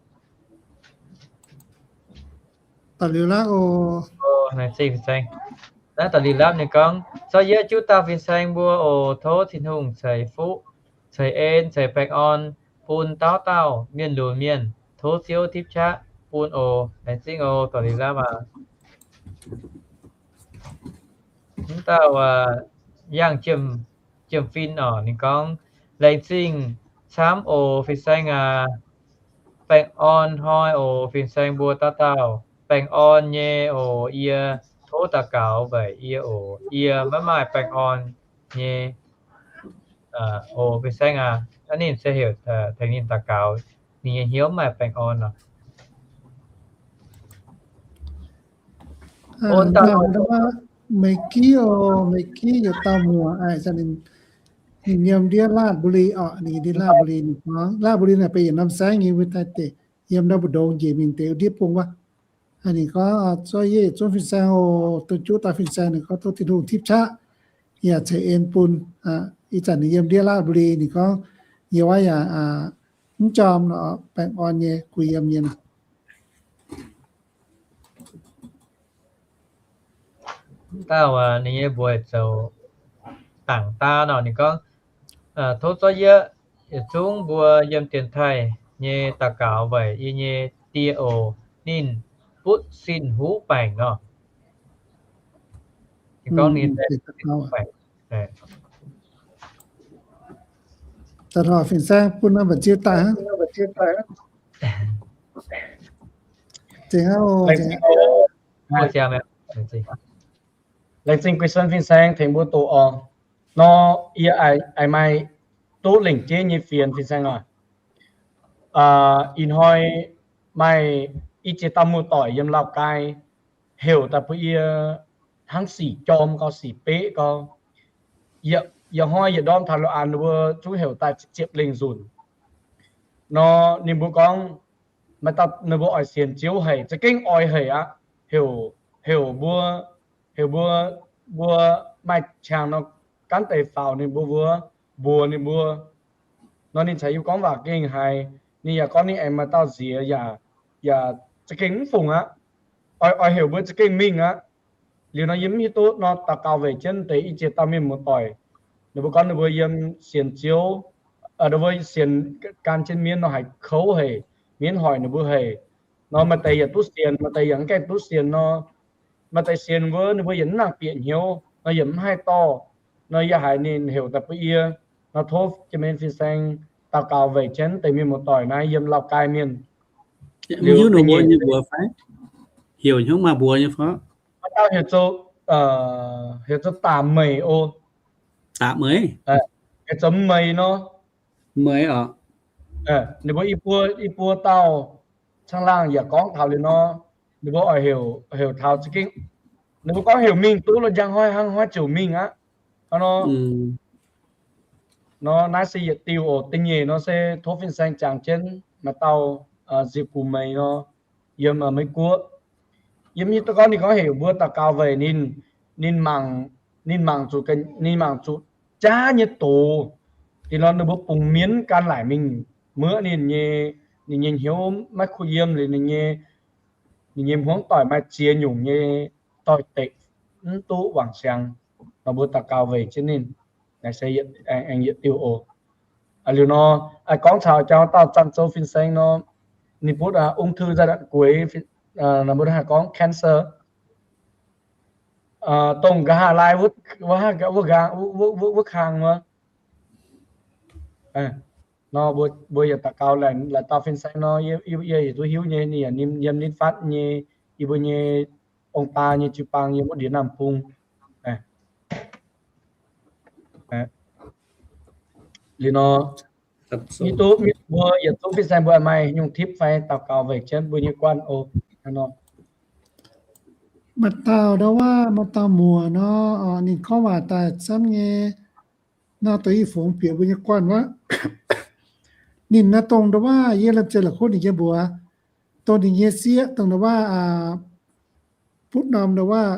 Laengz zingh fin-saeng. Naaiv dorh liuz lapv ninh gorngv, zorqv yie juqv dauh fin-saeng mbuo oc. Tov Tin-Hungh ceix fuqv, ceix en, ceix baengh orn bun dauh dauh mienh lunx mienh. Tov Ziouv tipv qaqv bun oc. Laengz zingh oc, dorh liuz lapv aac. Mv dauh Yangh Jiem Fin orqc, ninh gorngv, laengz zingh camv oc fin-saeng aac. Baengh orn hnoi oc fin-saeng mbuo dauh dauh. baengh orn nyei oc. Yie tov daux gaux weic yie oc. Yie maiv maaih baengh orn nyei oc. Fin-saeng aac, ninh se heuc tengx ninh daux gaux, ninh nyei hnyouv maaih baengh orn oc. Meih giv oc, meih giv yietc dauh muoc, ninh yiem ndiev ราชบุรี oc. Ninh ndiev ราชบุรี ninh gorngv ราชบุรี naaic benx yietc norm saengv nyei wuov daaih deix, yiem ndau mbu'ndongx njiec mingh deix ndiev bung wuov. Ninh gorngv, Zuov yie yietc zungv fin-saeng oc. Dongh juqv dauh fin-saeng ninh gorngv tov Tin-Hungh tipv qaqv yaac ceix en bun. Ih zanc ninh yiem ndiev ราชบุรี ninh gorngv, yie wuov yaac mv jorm, baengh orn nyei, guh yiem nyei. Dauh ninh nyei mbuox zoux dangc daav nor, ninh gorngv, Tov zorqv yie yietc zungv mbuo yiem dienx taaih nyei daux gaux weic yie nyei die oc. Ninh butv sin huv baengc nor. Ninh gorngv ninh butv sin huv baengc. Da'horpc fin-saeng bun norm mba'nziu daaih hnangv. Laengz zingh Gui Suon fin-saeng tengx mbuo doqc oc. Nor yie aengx maaih duqv lengc jeiv nyei fienx fin-saeng aac. Ih hnoi maaih i ziex dauh muoz-doic yiem Lauh Gaai heuc daaih bun yie hnangv sic jorm gau, sic beqv gau. Yietc hnoi yietc ndorm taux Lauh Gaai ninh mbuo zungv heuc daaih ziepc lengh nzunc. Nor ninh mbuo gorngv, maaih dauh ninh mbuo oix sienx Ziouv haic, za'gengh oix haic aqv. Heuc, heuc mbuo, heuc mbuo, mbuo maaih qangx nor, gaanv deix faaux ninh mbuo wuov, mbuox ninh mbuo. Nor ninh caux yie gorngv waac gengh haiz, ninh yaac gorngv ninh aengx maaih dauh nziex yaac, yaac za'gengh mv fungc aqv. Oix, oix heuc mbuo za'gengh mingh aqv. Liuz nor yie mv hiuv duqv nor, daux gaux weic jienv deix i ziex dauh mienh muoz-doic, ninh mbuo gorngv ninh mbuo yiem sienx Ziouv, ninh mbuo sienx gan jienv mienv nor haiz kouv haic, mienv hoic ninh mbuo haic. Nor maaih deix yaac duqv sienx, maaih deix yaac mv gaengh duqv sienx nor. Maaih deix sienx wuov ninh mbuo yaac mv nangc bieqc hnyouv nor, yaac mv haih dorh. Nor yie haiz ninh heuc daaih bun yie nor, tov jienv mienh fin-saeng daux gaux weic jienv deix mienh muoz-doic naaiv yiem Lauh Gaai mienh. Liuz hiuv ninh mbuo nyei mbuox fai? Heuc hnyouv maaih mbuox nyei fai? Maaih dauh heuc zoux, heuc zoux Daac Meic oc. Daac Meic? Heuc zoux Meic nor. Meic oc. Ninh mbuo i buo, i buo dauh caangh laangh yaac gorngv taux liuz nor, ninh mbuo oix heuc, heuc taux za'gengh, ninh mbuo gorngv heuc mingh duqv lo njang hnoi hnangv hnoi ziouc mingh aqv. Hnangv nor, nor naaiv se yietc diuh oc. Da'nyeic nor se tov fin-saeng jangx jienv maaih dauh Nzie Gux Meic nor, yiem Meiv-Guoqv. Yiem hiuv duqv gorngv ninh gorngv heuc mbuo daux gaux weic ninh, ninh mangc, ninh mangc zuqc, ninh mangc zuqc jaav nyei doz. Dinh nor ninh mbuo bungx mienv gan laaic mingh muoqv ninh nyei, ninh nyei hnyouv maiv kuh yiem liuz ninh nyei, ninh nyei hmuangv doic maaih ziex nyungc nyei doix-dekc mv duqv wangc siangx. Nor mbuo daux gaux weic jienv ninh. Naaiv se aengx yietc diuh oc. Liuz nor, gorngv caux jangx dauh Zangh Zouv fin-saeng nor, ninh butv ung thư giai đoạn cuối, nor mbuo haih gorngv cancer, dongh nqa'haav laai wuov, wuov nqaang, wuov kaang wuov. Nor mbuo yaac daux gaux laengz dauh fin-saeng nor, yie yietc zungv hiuv nyei, ninh yaac yiem ninh fatv nyei, yie mbuo nyei ong-daa nyei jiu-baang yiem wuov ndiev Nam Bung. Liuz nor, mbuo yietc zungv fin-saeng mbuo maaih nyungc tipv fai daux gaux weic jienv mbuo nyei guanh oc. Maaih dauh ndau wuov, maaih dauh muoc nor, ninh gorngv waac daaih camv nyei. Nor dongh i fungx bieqc mbuo nyei guanh wuov, ninh naaiv dongh ndau wuov yie lamh zeiz la'kuqv ninh nyei mbuox, dongh ninh nyei sieqv dongh ndau wuov, butv norm ndau wuov,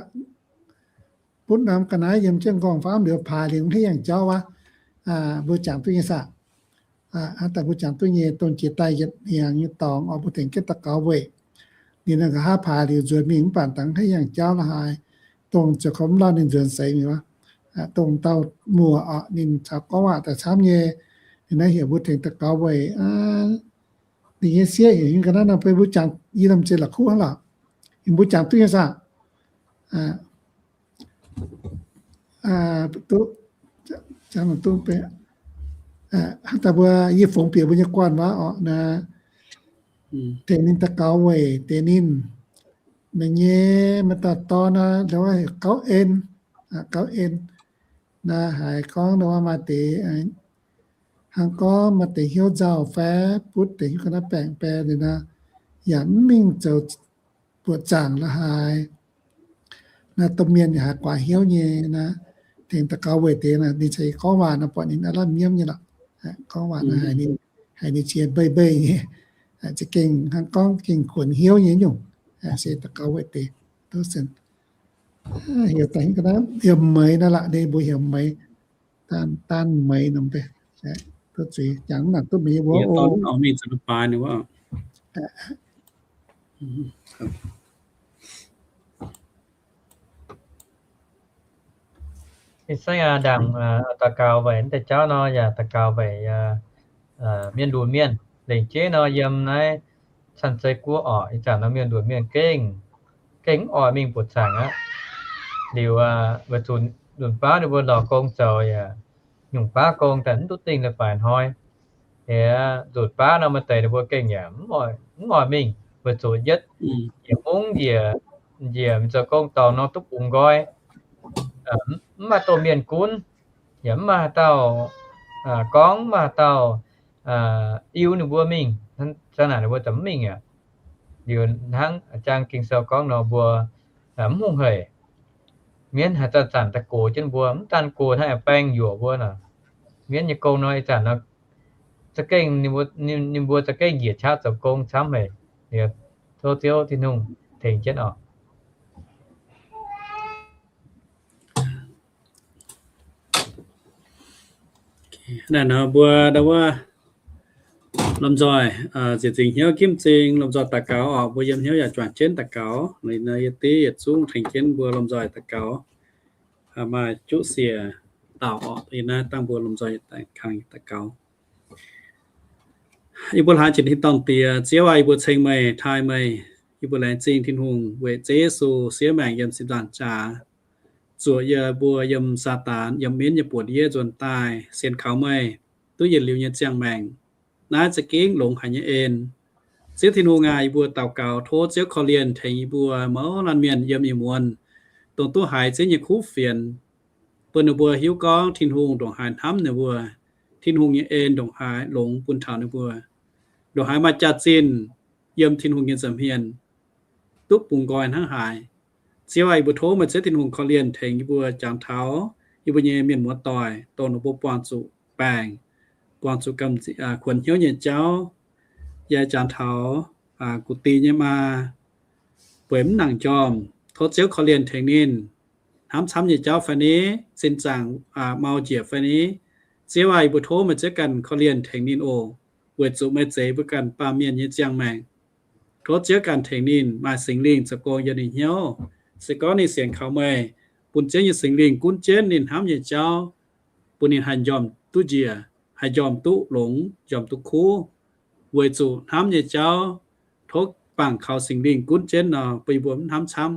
butv norm ga'naaiv yiem jienv nqorngv faam liuz paaix liuz mv heiv yangh jauv wuov, mbuo jangx duqv nyei saah? Hnangv daaih mbuo jangx duqv nyei, dongh jiex daaih yietc hnyangx nyei dorngx oix mbuo tengx jienv daux gaux weic ninh. Nqa'haav paaix liuz nzuonx mingh mv baac dangh mv heiv yangh jauv la'haaix, dongh ziouc kaux mv lauh ninh nzuonx seix mingh wuov. Dongh dauh muoc oc, ninh caux gorngv waac daaih camv nyei. Ninh naaiv heuc mbuo tengx daux gaux weic ninh nyei sieqv heuc ninh ga'naaiv nor, beiv mbuo jangx yie lamh zeiz la'kuqv hnangv lorqc. Ninh mbuo jangx duqv nyei saah? Hnangv daaih mbuo yie fungx bieqc mbuo nyei guanh wuov oc, naaiv tengx ninh daux gaux weic deix ninh. Meih nyei maaih dauh dorn nor, ndau wuov heuc Gauv En, Gauv En. Naaiv haiz gorngv ndau wuov maaih deix, hnangv gorngv maaih deix hnyouv nzauh fai butv deix hnyouv ga'naaiv baengc bae liuz nor, yaac mv mingh zoux buoqc zaangc la'haaix. Naaiv domh mienh yaac haiz guaax hnyouv nyei naaiv, tengx daux gaux weic deix naaic, ninh cingx gorngv waac nor buatc ninh aav lamh nyiemv nyei lorqc. Gorngv waac naaic haiz ninh, haiz ninh cie mbei mbei nyei, za'gengh hnangv gorngv gengh kuonx hnyouv nyei nyungc, se daux gaux weic deix. Tov sen heuc daaih, yiem Meix naaiv lorqc, ninh mbuo heuc Meix, Daan Meix nor, duqv zuiz jangx mv nangc duqv meih nyei mbuox oc. Ih saengv aac, ndaangc daux gaux weic naaiv deix jauv nor, yaac daux gaux weic mienh lunx mienh. Lengc jeiv nor yiem naaiv Caan Zei Guoqv orqc, ih zanc nor mienh lunx mienh gengh, gengh mv oix mingh buoqc zaangc aqv. Liuz weic zuqc nzunc baav ninh mbuo lorz gong zoux yaac nyungc baav gong daaih mv duqv dingh leiz-baaix hnoi. Liuz nzunc baav nor maaih deix ninh mbuo gengh yaac mv oix mingh weic zuqc yietv njiec mungv njiec, njiec mingh zoux gong dorngx nor duqv bungx nqoi, mv maaih domh mienh gunv, yaac mv maaih haaix dauh gorngv, mv maaih haaix dauh iu ninh mbuo mingh, za'naaic ninh mbuo za'mv mingh aqv. Liuz hnangv jang Ging-Sou gorngv nor, mbuo mv hungh haic. Mienv haaix zanc-zanc daaih gox jienv mbuo, mv daan gox hnangv, baeng yuoqc mbuo nor. Mienv nyei gong nor ih zanc nor, za'gengh, ninh mbuo za'gengh njiec qaqv zoux gong camv haic. Liuz tov Ziouv Tin-Hungh tengx jienv oc. Naaiv nor mbuo ndau wuov lomh nzoih ziepc zingc hnyouv ginv m'zing lomh nzoih daux gaux oc. Mbuo yiem hnyouv yaac juangc jienv daux gaux. Liuz nor yie div yietc zungv tengx jienv mbuo lomh nzoih daux gaux. Maaih juqv siec dauh oc, yie naaiv dangh mbuo lomh nzoih kangx daux gaux. Yie mbuo hlaax jiex tin-dorngh Diex, Ziouv aac, yie mbuo ceng meih, taaih meih. Yie mbuo laengz zingh Tin-Hungh weic Ziouv Yesu siev maengc yiem sin nzaangc jaax, zuoqc yie mbuo yiem Saadaan yiem mienv nyei buoz-ndiev nzuonx daaih sienx kaux meih, duqv yietc liuz nyei ziangh maengc. Naaiv za'gengh longx haic nyei en. Ziouv Tin-Hungh aac, yie mbuo daux gaux tov Ziouv korv-lienh tengx yie mbuo mouz laanh mienh yiem ih muonz, dongh duqv haiz Ziouv nyei kuv fienx, bun ninh mbuo hiuv gorngv Tin-Hungh ndongc haaix hnamv ninh mbuo, Tin-Hungh nyei en ndongc haaix longx bun taux ninh mbuo, ndongc haaix maaih jaax-zinh yiem Tin-Hungh nyei nza'hmien duqv bungx nqoi hnangv haaix. Ziouv aac, yie mbuo tov meih Ziouv Tin-Hungh korv-lienh tengx yie mbuo jangx taux yie mbuo nyei mienh muoz-doic, dongh ninh mbuo buangh zuqc baengc, buangh zuqc gamh nziex, kuonx hnyouv nyei jauv, yaac jangx taux gu'din nyei maa, bueix mv nangc njormh. Tov Ziouv korv-lienh tengx ninh, hnamv camv nyei jauv fai ni, sin zaangc mau njiec fai ni, Ziouv aac, yie mbuo tov meih Ziouv ganh korv-lienh tengx ninh oc, weic zuqc meih zeix mbuo ganh baamh mienh nyei ziangh maengc. Tov Ziouv ganh tengx ninh, maaih Singx Lingh zoux gong yiem ninh hnyouv. Se gorngv ninh sienx kaux meih, bun Ziouv nyei Singx Lingh gunv jienv ninh hnamv nyei jauv, bun ninh haih njormh duqv njiec, haih njormh duqv longx, njormh duqv kuv, weic zuqc hnamv nyei jauv tov bangc kaux Singx Lingh gunv jienv nor, bun yie mbuo mv hnamv camv.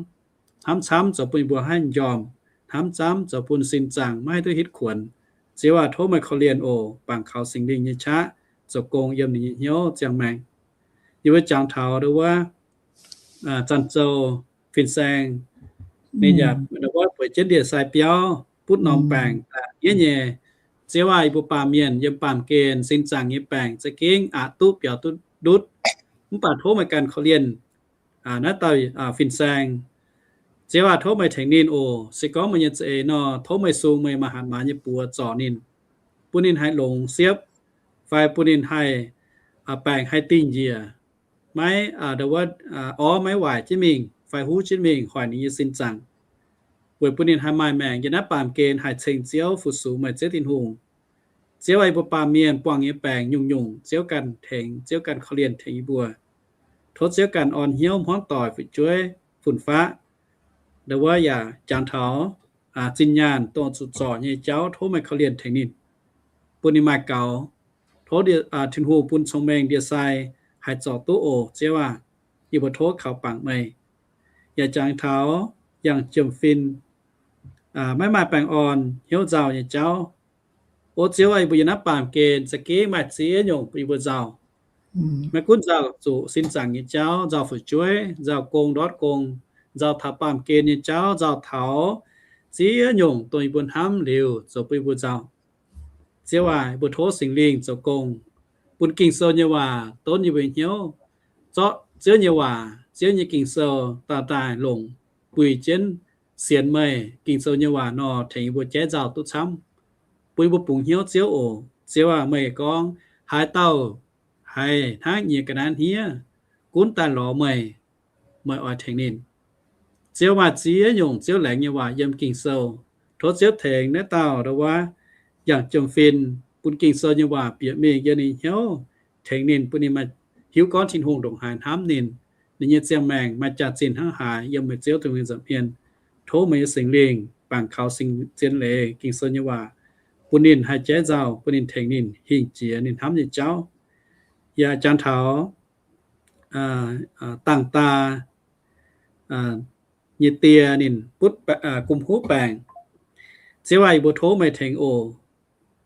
Hnamv camv zoux bun yie mbuo haih njormh. Hnamv camv zoux bun sin zaangc maiv haih duqv hitv kuonx. Ziouv aac, tov meih korv-lienh oc, bangc kaux Singx Lingh nyei qaqv zoux gong yiem ninh nyei hnyouv ziangh maengc. Yie mbuo jangx taux ndau wuov Zanc Zou Fin-Saeng, ninh yaac ndau wuov bueix jienv ndie-sai biauv, butv norm baengc daaih nyei. Ziouv aac, yie mbuo baamh mienh yiem baamh gen sin zaangc nyei baengc za'gengh aqc duqv biaux duqv ndutv. Mv baac tov meih ganh korv-lienh naaiv dauh Fin-Saeng. Ziouv aac, tov meih tengx ninh oc. Se gorngv meih nyei za'eix nor, tov meih sung meih maaih hatc maaz nyei buoz zorc ninh, bun ninh haih longx siepv, fai bun ninh haih baengc haih dingh njiec, maiv ndau wuov orv maiv waaic jienv mingh fai huv jienv mingh hoic ninh nyei sin zaangc, weic bun ninh haih maaih maengc yiem naaiv baamh gen haih ceng Ziouv fu-sux meih Ziouv Tin-Hungh. Ziouv aac, yie mbuo baamh mienh buangh nyei baengc nyungc-nyungc Ziouv ganh tengx, Ziouv ganh korv-lienh tengx yie mbuo. Tov Ziouv ganh orn hnyouv hmuangv doic fu'jueiv fun-faqv, ndau wuov yaac jangx taux zinh nyaanh dongh zuqc zorc nyei jauv, tov meih korv-lienh tengx ninh, bun ninh maaih gaux. Tov Tin-Hungh bun cong-mengh ndie-sai haih zorc duqv oc, Ziouv aac. Yie mbuo tov kaux bangc meih. Yaac jangx taux yangh jiem-fin, maiv maaih baengh orn, hnyouv nzauh nyei jauv. O Ziouv aac, yie mbuo yiem naaiv baamh gen za'gengh maaih ziex nyungc bun yie mbuo nzauh. Maiv gunv nzauh zuqc sin zaangc nyei jauv, nzauh fu'jueiv, nzauh gong ndortv gong, nzauh taux baamh gen nyei jauv, nzauh taux ziex nyungc dongh yie mbuo hnamv liuz zoux bun yie mbuo nzauh. Ziouv aac, yie mbuo tov Singx Lingh zoux gong, bun Ging-Sou nyei waac donv yie mbuo hnyouv, zorqv Ziouv nyei waac, Ziouv nyei Ging-Sou dauh daaih longc, buih jienv sienx meih Ging-Sou nyei waac nor, tengx yie mbuo jaiv nzauh duqv camv, bun yie mbuo bungx hnyouv Ziouv oc. Ziouv aac, meih gorngv, haaix dauh haiz hnangv nyiex ga'naaiv hniev, gunv daaih lorz meih, meih oix tengx ninh. Ziouv maaih ziex nyungc Ziouv laengz nyei waac yiem Ging-Sou. Tov Ziouv tengx naaiv dauh ndau wuov yangh jiem-fin, bun Ging-Sou nyei waac bieqc mingh yiem ninh hnyouv, tengx ninh, bun ninh maaih hiuv gorngv Tin-Hungh ndongc haaix hnamv ninh, ninh nyei ziangh maengc maaih jaax-zinh hnangv haaix yiem meih Ziouv Tin-Hungh nyei nza'hmien. Tov meih nyei Singx Lingh bangc kaux singx zien leiz Ging-Sou nyei waac, bun ninh haih jaiv nzauh, bun ninh tengx ninh hingh jiex ninh hnamv nyei jauv. Yaac jangx taux dangh daa nyei die ninh butv gomh huv baengc. Ziouv aac, yie mbuo tov meih tengx oc.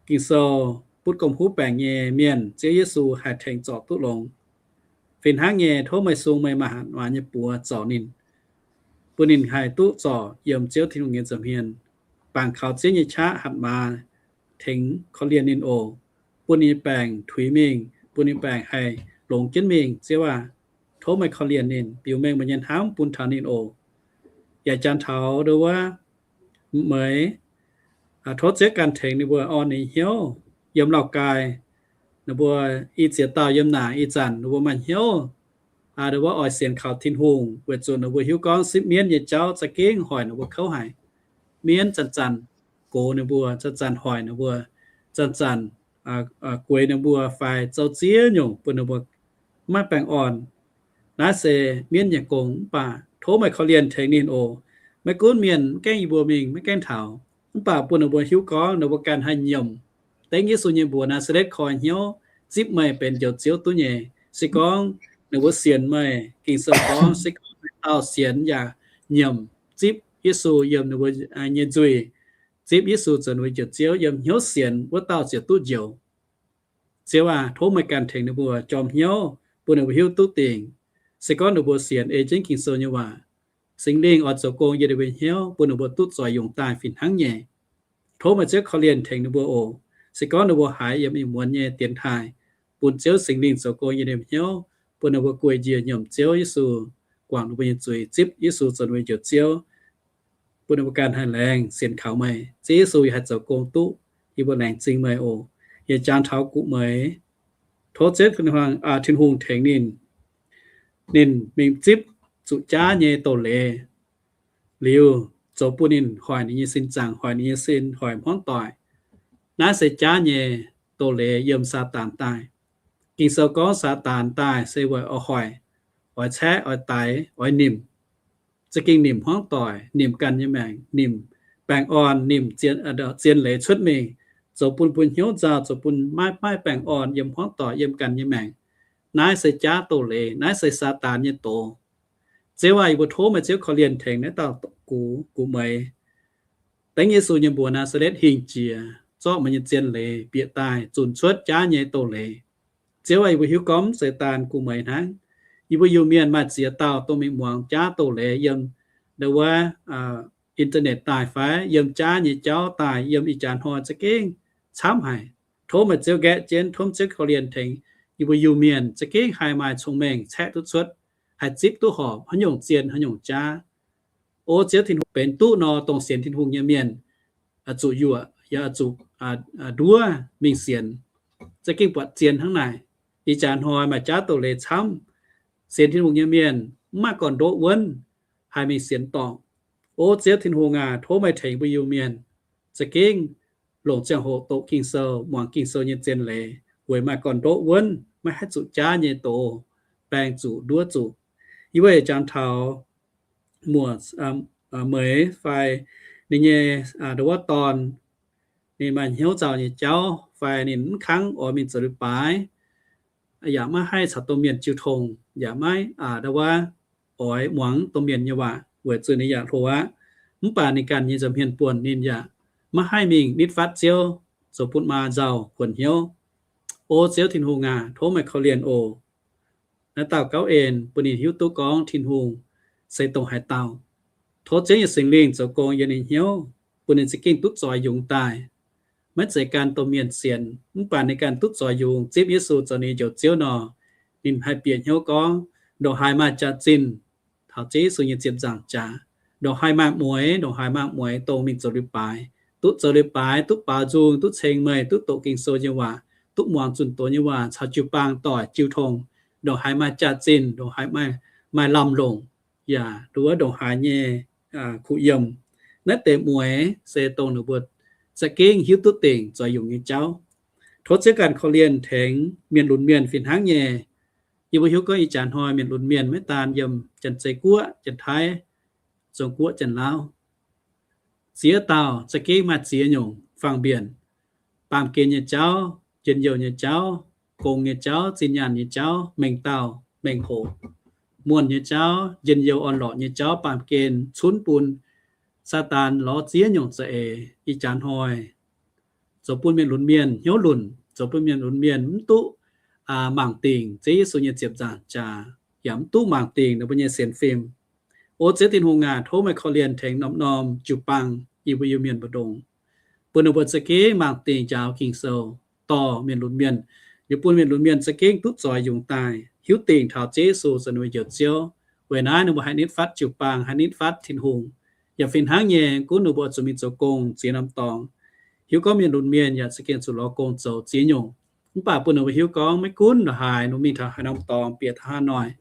Ging-Sou butv gomh huv baengc nyei mienh, Ziouv Yesu haih tengx zorc duqv longx. Fih hnangv nyei, tov meih sung meih maaih hatc maaz nyei buoz zorc ninh, bun ninh haih duqv zorc yiem Ziouv Tin-Hungh nyei nza'hmien, bangc kaux Ziouv nyei qaqv hatc maaz tengx korv-lienh ninh oc. Bun ninh nyei baengc tuix mingh, bun ninh baengc haih longx jienv mingh. Ziouv aac, tov meih korv-lienh ninh, biux mengh meih nyei hnamv bun taux ninh oc. Yaac jangx taux ndau wuov Meix, tov Ziouv ganh tengx ninh mbuo orn ninh hnyouv. Yiem Lauv Gai, ninh mbuo i ziex dauh yiem naaic ih zanc ninh mbuo maaih hnyouv ndau wuov oix sienx kaux Tin-Hungh, weic zuqc ninh mbuo hiuv gorngv sipv mienv nyei jauv za'gengh hoic ninh mbuo kouv haic. Mienv zanc-zanc gox ninh mbuo, zanc-zanc hoic ninh mbuo, zanc-zanc gueix ninh mbuo fai zoux ziex nyungc bun ninh mbuo maiv baengh orn. Naaiv se mienv nyei gong. Mv baac tov meih korv-lienh tengx ninh oc. Maiv gunv mienh maiv gaengh yie mbuo mingh, maiv gaengh taux, mv baac bun ninh mbuo hiuv gorngv ninh mbuo ganh haih nyiemc dengv Yesu nyei mbuox Naa^saa^letv koi hnyouv zipv meih benx Njoux Ziouv duqv nyei. Se gorngv ninh mbuo sienx meih, Ging-Sou gorngv, se gorngv haaix dauh sienx yaac nyiemc zipv Yesu yiem ninh mbuo nyei nzuih, zipv Yesu zoux ninh mbuo Njoux Ziouv yiem hnyouv sienx, wuov dauh ziouc duqv njoux. Ziouv aac, tov meih ganh tengx ninh mbuo jorm hnyouv, bun ninh mbuo hiuv duqv dingc. Se gorngv ninh mbuo sienx ei jienv Ging-Sou nyei waac, Singx Lingh oix zoux gong yiem ninh mbuo hnyouv, bun ninh mbuo duqv zoix yungz daaih fih hnangv nyei. Tov meih Ziouv korv-lienh tengx ninh mbuo oc. Se gorngv ninh mbuo haiz yiem ih muonz nyei dienx taaih, bun Ziouv Singx Lingh zoux gong yiem ninh mbuo hnyouv, bun ninh mbuo gueic njiec nyiemc Ziouv Yesu, guangc ninh mbuo nyei zuiz, zipv Yesu zoux ninh mbuo nyei Njoux Ziouv, bun ninh mbuo ganh haih laengz sienx kaux meih. Ziouv Yesu yaac haih zoux gong duqv. Yie mbuo laengz zingh meih oc. Yie jangx taux Guv Meix, tov Ziouv Tin-Hungh tengx ninh, ninh mingh zipv zuqc jaav nyei doz leiz liuz, zoux bun ninh hoic ninh nyei sin zaangc, hoic ninh nyei sin, hoic hmuangv doic. Naaiv se jaav nyei doz leiz yiem Saadaan daaih. Ging-Sou gorngv Saadaan daaih se weic oix hoic, oix caeqv, oix daix, oix nimc. Za'gengh nimc hmuangv doic, nimc ganh nyei maengc, nimc baengh orn, nimc zien leiz cuotv mingh, zoux bun bun hnyouv nzauh, zoux bun maiv maaih baengh orn yiem hmuangv doic, yiem ganh nyei maengc. Naaiv se jaav doz leiz, naaiv se Saadaan nyei doz. Ziouv aac, yie mbuo tov meih Ziouv korv-lienh tengx naaiv dauh Guv, Guv Meix, dengv Yesu nyei mbuox Naa^saa^letv hingh jiex, zorqv meih nyei zien leiz bieqc daaih zunc cuotv jaav nyei doz leiz. Ziouv aac, yie mbuo hiuv gorngv mv zeiz daan Guv Meix hnangv. Yie mbuo Iu-Mienh maaih ziex dauh dongh mingh muangx jaav doz leiz yiem ndau wuov internet daaih fai yiem jaav nyei jauv daaih yiem ih jaax hnoi za'gengh camv haic. Tov meih Ziouv nqaeqv jienv, tov Ziouv korv-lienh tengx yie mbuo Iu-Mienh za'gengh haih maaih cong-mengh caeqv duqv cuotv, haih zipv duqv horpc haaix nyungc zien haaix nyungc jaav. O Ziouv Tin-Hungh, benx duqv nor, dongh sienx Tin-Hungh nyei mienh zuqc yuoqc yaac zuqc nduov mingh sienx, za'gengh buatc zien hnangv naaic. Ih jaax hnoi maaih jaav doz leiz camv, sienx Tin-Hungh nyei mienh mv maaih gorn-ndoqv wuonv haih mingh sienx dorngc. O Ziouv Tin-Hungh aac, tov meih tengx mbuo Iu-Mienh za'gengh longc ziangh hoc doqc Ging-Sou, muangx Ging-Sou nyei zien leiz, weic maaih gorn-ndoqv wuonv, maiv haih zuqc jaav nyei doz, baeng zuqc, nduov zuqc. Yie mbuo jangx taux Muoc, Meix fai ninh nyei ndau wuov dorn, ninh maaih hnyouv nzauh nyei jauv fai ninh mv kangv oix mingh zoux leiz-baaix, yaac maiv haih caux domh mienh jiu tong, yaac maiv ndau wuov oix muangx domh mienh nyei waac weic zuqc ninh yaac hlo aqv. Mv baac ninh ganh nyei nza'hmien buonc ninh yaac maiv haih mingh nitv fatv Ziouv, zoux bun maa nzauh kuonx hnyouv. O Ziouv Tin-Hungh aac, tov meih korv-lienh oc. Naaiv dauh gauv en bun ninh hiuv duqv gorngv Tin-Hungh se dongh haaix dauh. Tov Ziouv nyei Singx Lingh zoux gong yiem ninh hnyouv, bun ninh za'gengh duqv zoix yungz daaih. Maiv zeiz gan dongh mienh sienx, mv baac ninh ganh duqv zoix yungz zipv Yesu zoux ninh njoux Ziouv nor, ninh haih bieqc hnyouv gorngv, ndongc haaix maaih jaax-zinh taux Ziouv Yesu nyei ziepc nzaangc jaax, ndongc haaix maaih mueix, ndongc haaix maaih mueix dongh mingh zoux leiz-baaix, duqv zoux leiz-baaix, duqv baaux nzung, duqv ceng meih, duqv doqc Ging-Sou nyei waac, duqv muangx zunh doz nyei waac caux jiu-baang doic jiu tong, ndongc haaix maaih jaax-zinh, ndongc haaix maaih, maaih lamh longc, yaac nduov ndongc haaix nyei kuh yiem. Naaiv deix mueix se dongh ninh mbuo za'gengh hiuv duqv dingc zoux yungz nyei jauv. Tov Ziouv ganh korv-lienh tengx mienh lunx mienh fih hnangv nyei. Yie mbuo hiuv gorngv ih jaax hnoi mienh lunx mienh maiv daan yiem Janx-Zei Guoqv, Janx-Taiv, Zong-Guoqv, Janx-Lauv, ziex dauh za'gengh maaih ziex nyungc fangx-mbienc. Baamh gen nyei jauv, njien-youh nyei jauv, gong nyei jauv, zinh nyaanh nyei jauv, mengh dauh mengh hoc, muonh nyei jauv, njien-youh orn-lorqc nyei jauv, baamh gen cunv bun Saadaan lorz ziex nyungc za'eix. Ih jaax hnoi zoux bun mienh lunx mienh hnyouv lunc, zoux bun mienh lunx mienh mv duqv mangc dingc Ziouv Yesu nyei ziepc nzaangc jaax, yaac mv duqv mangc dingc ninh mbuo nyei sienx fim. O Ziouv Tin-Hungh aac, tov meih korv-lienh tengx norm-norm jiu-baang yie mbuo Iu-Mienh mbu'ndongx, bun ninh mbuo za'gengh mangc dingc njaaux Ging-Sou, dorh mienh lunx mienh, yaac bun mienh lunx mienh za'gengh duqv zoix yungz daaih, hiuv dingc taux Ziouv Yesu zoux ninh mbuo njoux Ziouv. Weic naaiv ninh mbuo haih nitv fatv jiu-baang, haih nitv fatv Tin-Hungh. Yaac fih hnangv nyei, gunv ninh mbuo zuqc mingh zoux gong ziex norm dorngx. Hiuv gorngv mienh lunx mienh yaac za'gengh zuqc lorz gong zoux ziex nyungc. Mv baac bun ninh mbuo hiuv gorngv maiv gunv ndongc haaix, ninh mbuo mingh taux haaix norm dorngx, bieqc taux haaix noic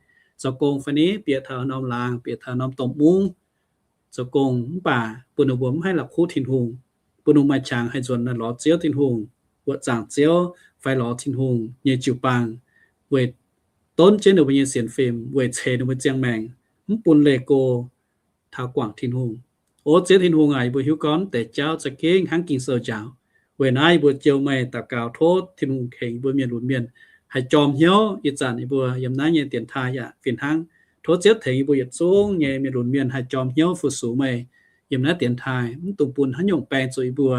zoux gong fai ni, bieqc taux haaix norm laangz, bieqc taux norm domh mungv zoux gong, mv baac bun ninh mbuo mv haih la'kuqv Tin-Hungh, bun ninh mbuo maaih qangx haih nzuonx naaiv lorz Ziouv Tin-Hungh, wuov zaangc Ziouv fai lorz Tin-Hungh nyei jiu-baang, weic donv jienv ninh mbuo nyei sienx fim, weic ceix ninh mbuo ziangh maengc, mv bun leih go taux guangc Tin-Hungh. O Ziouv Tin-Hungh aac, yie mbuo hiuv gorngv deix jauv za'gengh hnangv Ging-Sou njaaux. Weic naaiv yie mbuo jouh meih daux gaux tov Tin-Hungh tengx yie mbuo mienh lunx mienh haih jorm hnyouv. Ih zanc yie mbuo yiem naaiv nyei dienx taaih yaac fih hnangv. Tov Ziouv tengx yie mbuo yietc zungv nyei mienh lunx mienh haih jorm hnyouv fu-sux meih yiem naaiv dienx taaih, mv dungx bun haaix nyungc baeng zuqc yie mbuo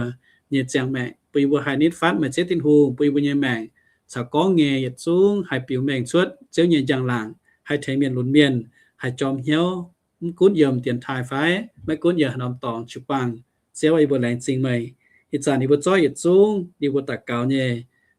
nyei ziangh maengc, bun yie mbuo haih nitv fatv meih Ziouv Tin-Hungh, bun yie mbuo nyei maengc caux gorngv nyei yietc zungv haih biux mengh cuotv Ziouv nyei njang-laangc, haih tengx mienh lunx mienh haih jorm hnyouv, mv gunv yiem dienx taaih fai maiv gunv yiem haaix norm dorngx jiu-baang. Ziouv, yie mbuo laengz zingh meih. Ih zanc yie mbuo zorqv yietc zungv yie mbuo daux gaux nyei,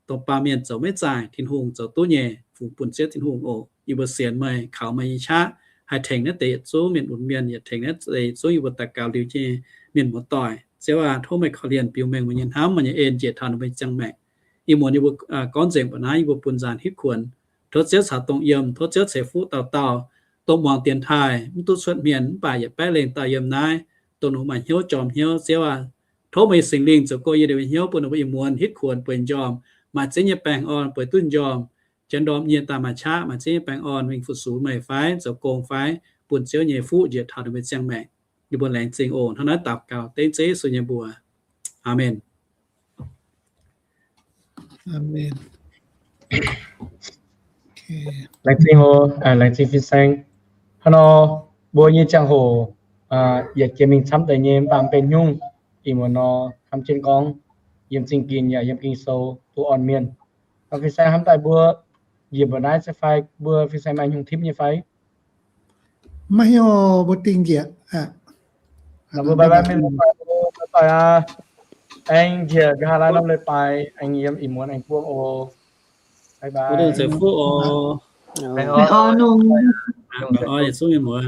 dongh baamh mienh zoux maiv zaaic, Tin-Hungh zoux duqv nyei, fungx bun Ziouv Tin-Hungh oc. Yie mbuo sienx meih, kaux meih nyei qaqv haih tengx naaiv deix yietc zungv mienh lunx mienh, yaac tengx naaiv deix yietc zungv yie mbuo daux gaux liuz nyei mienh muoz-doic. Ziouv aac, tov meih korv-lienh biux mengh meih nyei hnamv, meih nyei en njiec taux ninh mbuo nyei ziangh maengc. Ih muonz yie mbuo gorngv nzengc mbuoqc naaiv, yie mbuo bun nzaanx hitv kuonx. Tov Ziouv caux dongh yiem, tov Ziouv ceix fuqv dauh dauh. Dongh muangx dienx taaih mv duqv cuotv hmien mv baac yietc baeqv lengh dauh yiem naaiv, dongh ninh maaih hnyouv jorm hnyouv, Ziouv aac, tov meih nyei Singx Lingh zoux gong yiem ninh mbuo hnyouv, bun ninh mbuo ih muonz hitv kuonx bueix njormh, maaih Ziouv nyei baengh orn bueix duqv njormh, janx ndorm nyie daaih maaih qaqv, maaih Ziouv nyei baengh orn mingh fu-sux meih fai zoux gong fai bun Ziouv nyei fuqv njiec taux ninh mbuo ziangh maengc. Yie mbuo laengz zingh oc. Hnangv naaiv daux gaux dengv Ziouv Yesu nyei mbuox. Aamen. Laengz zingh oc, laengz zingh fin-saeng. Hnangv nor, mbuo nyei ziangh hoc yietc jiex mingh camv deix nyei, mv baac mv benx nyungc. Ih muonz nor, hnamv jienv gorngv, yiem Zingh Ginx yaac yiem Ging-Sou duqv orn mienh. Nor fin-saeng hnamv daaih mbuo njiec mbuoqc naaiv se fai mbuo fin-saeng maaih hnyungc tipv nyei fai? Maiv hiuv, mbuo dingh njiec. Mbuo bye bye mienh muoz-doic aac. Aengx njiec nqa'haav laai norm leiz-baaix aengx yiem ih muonz aengx buangh oc. Bye bye. Zeiv fuqv oc. Oix yietc zungv mienh muoz.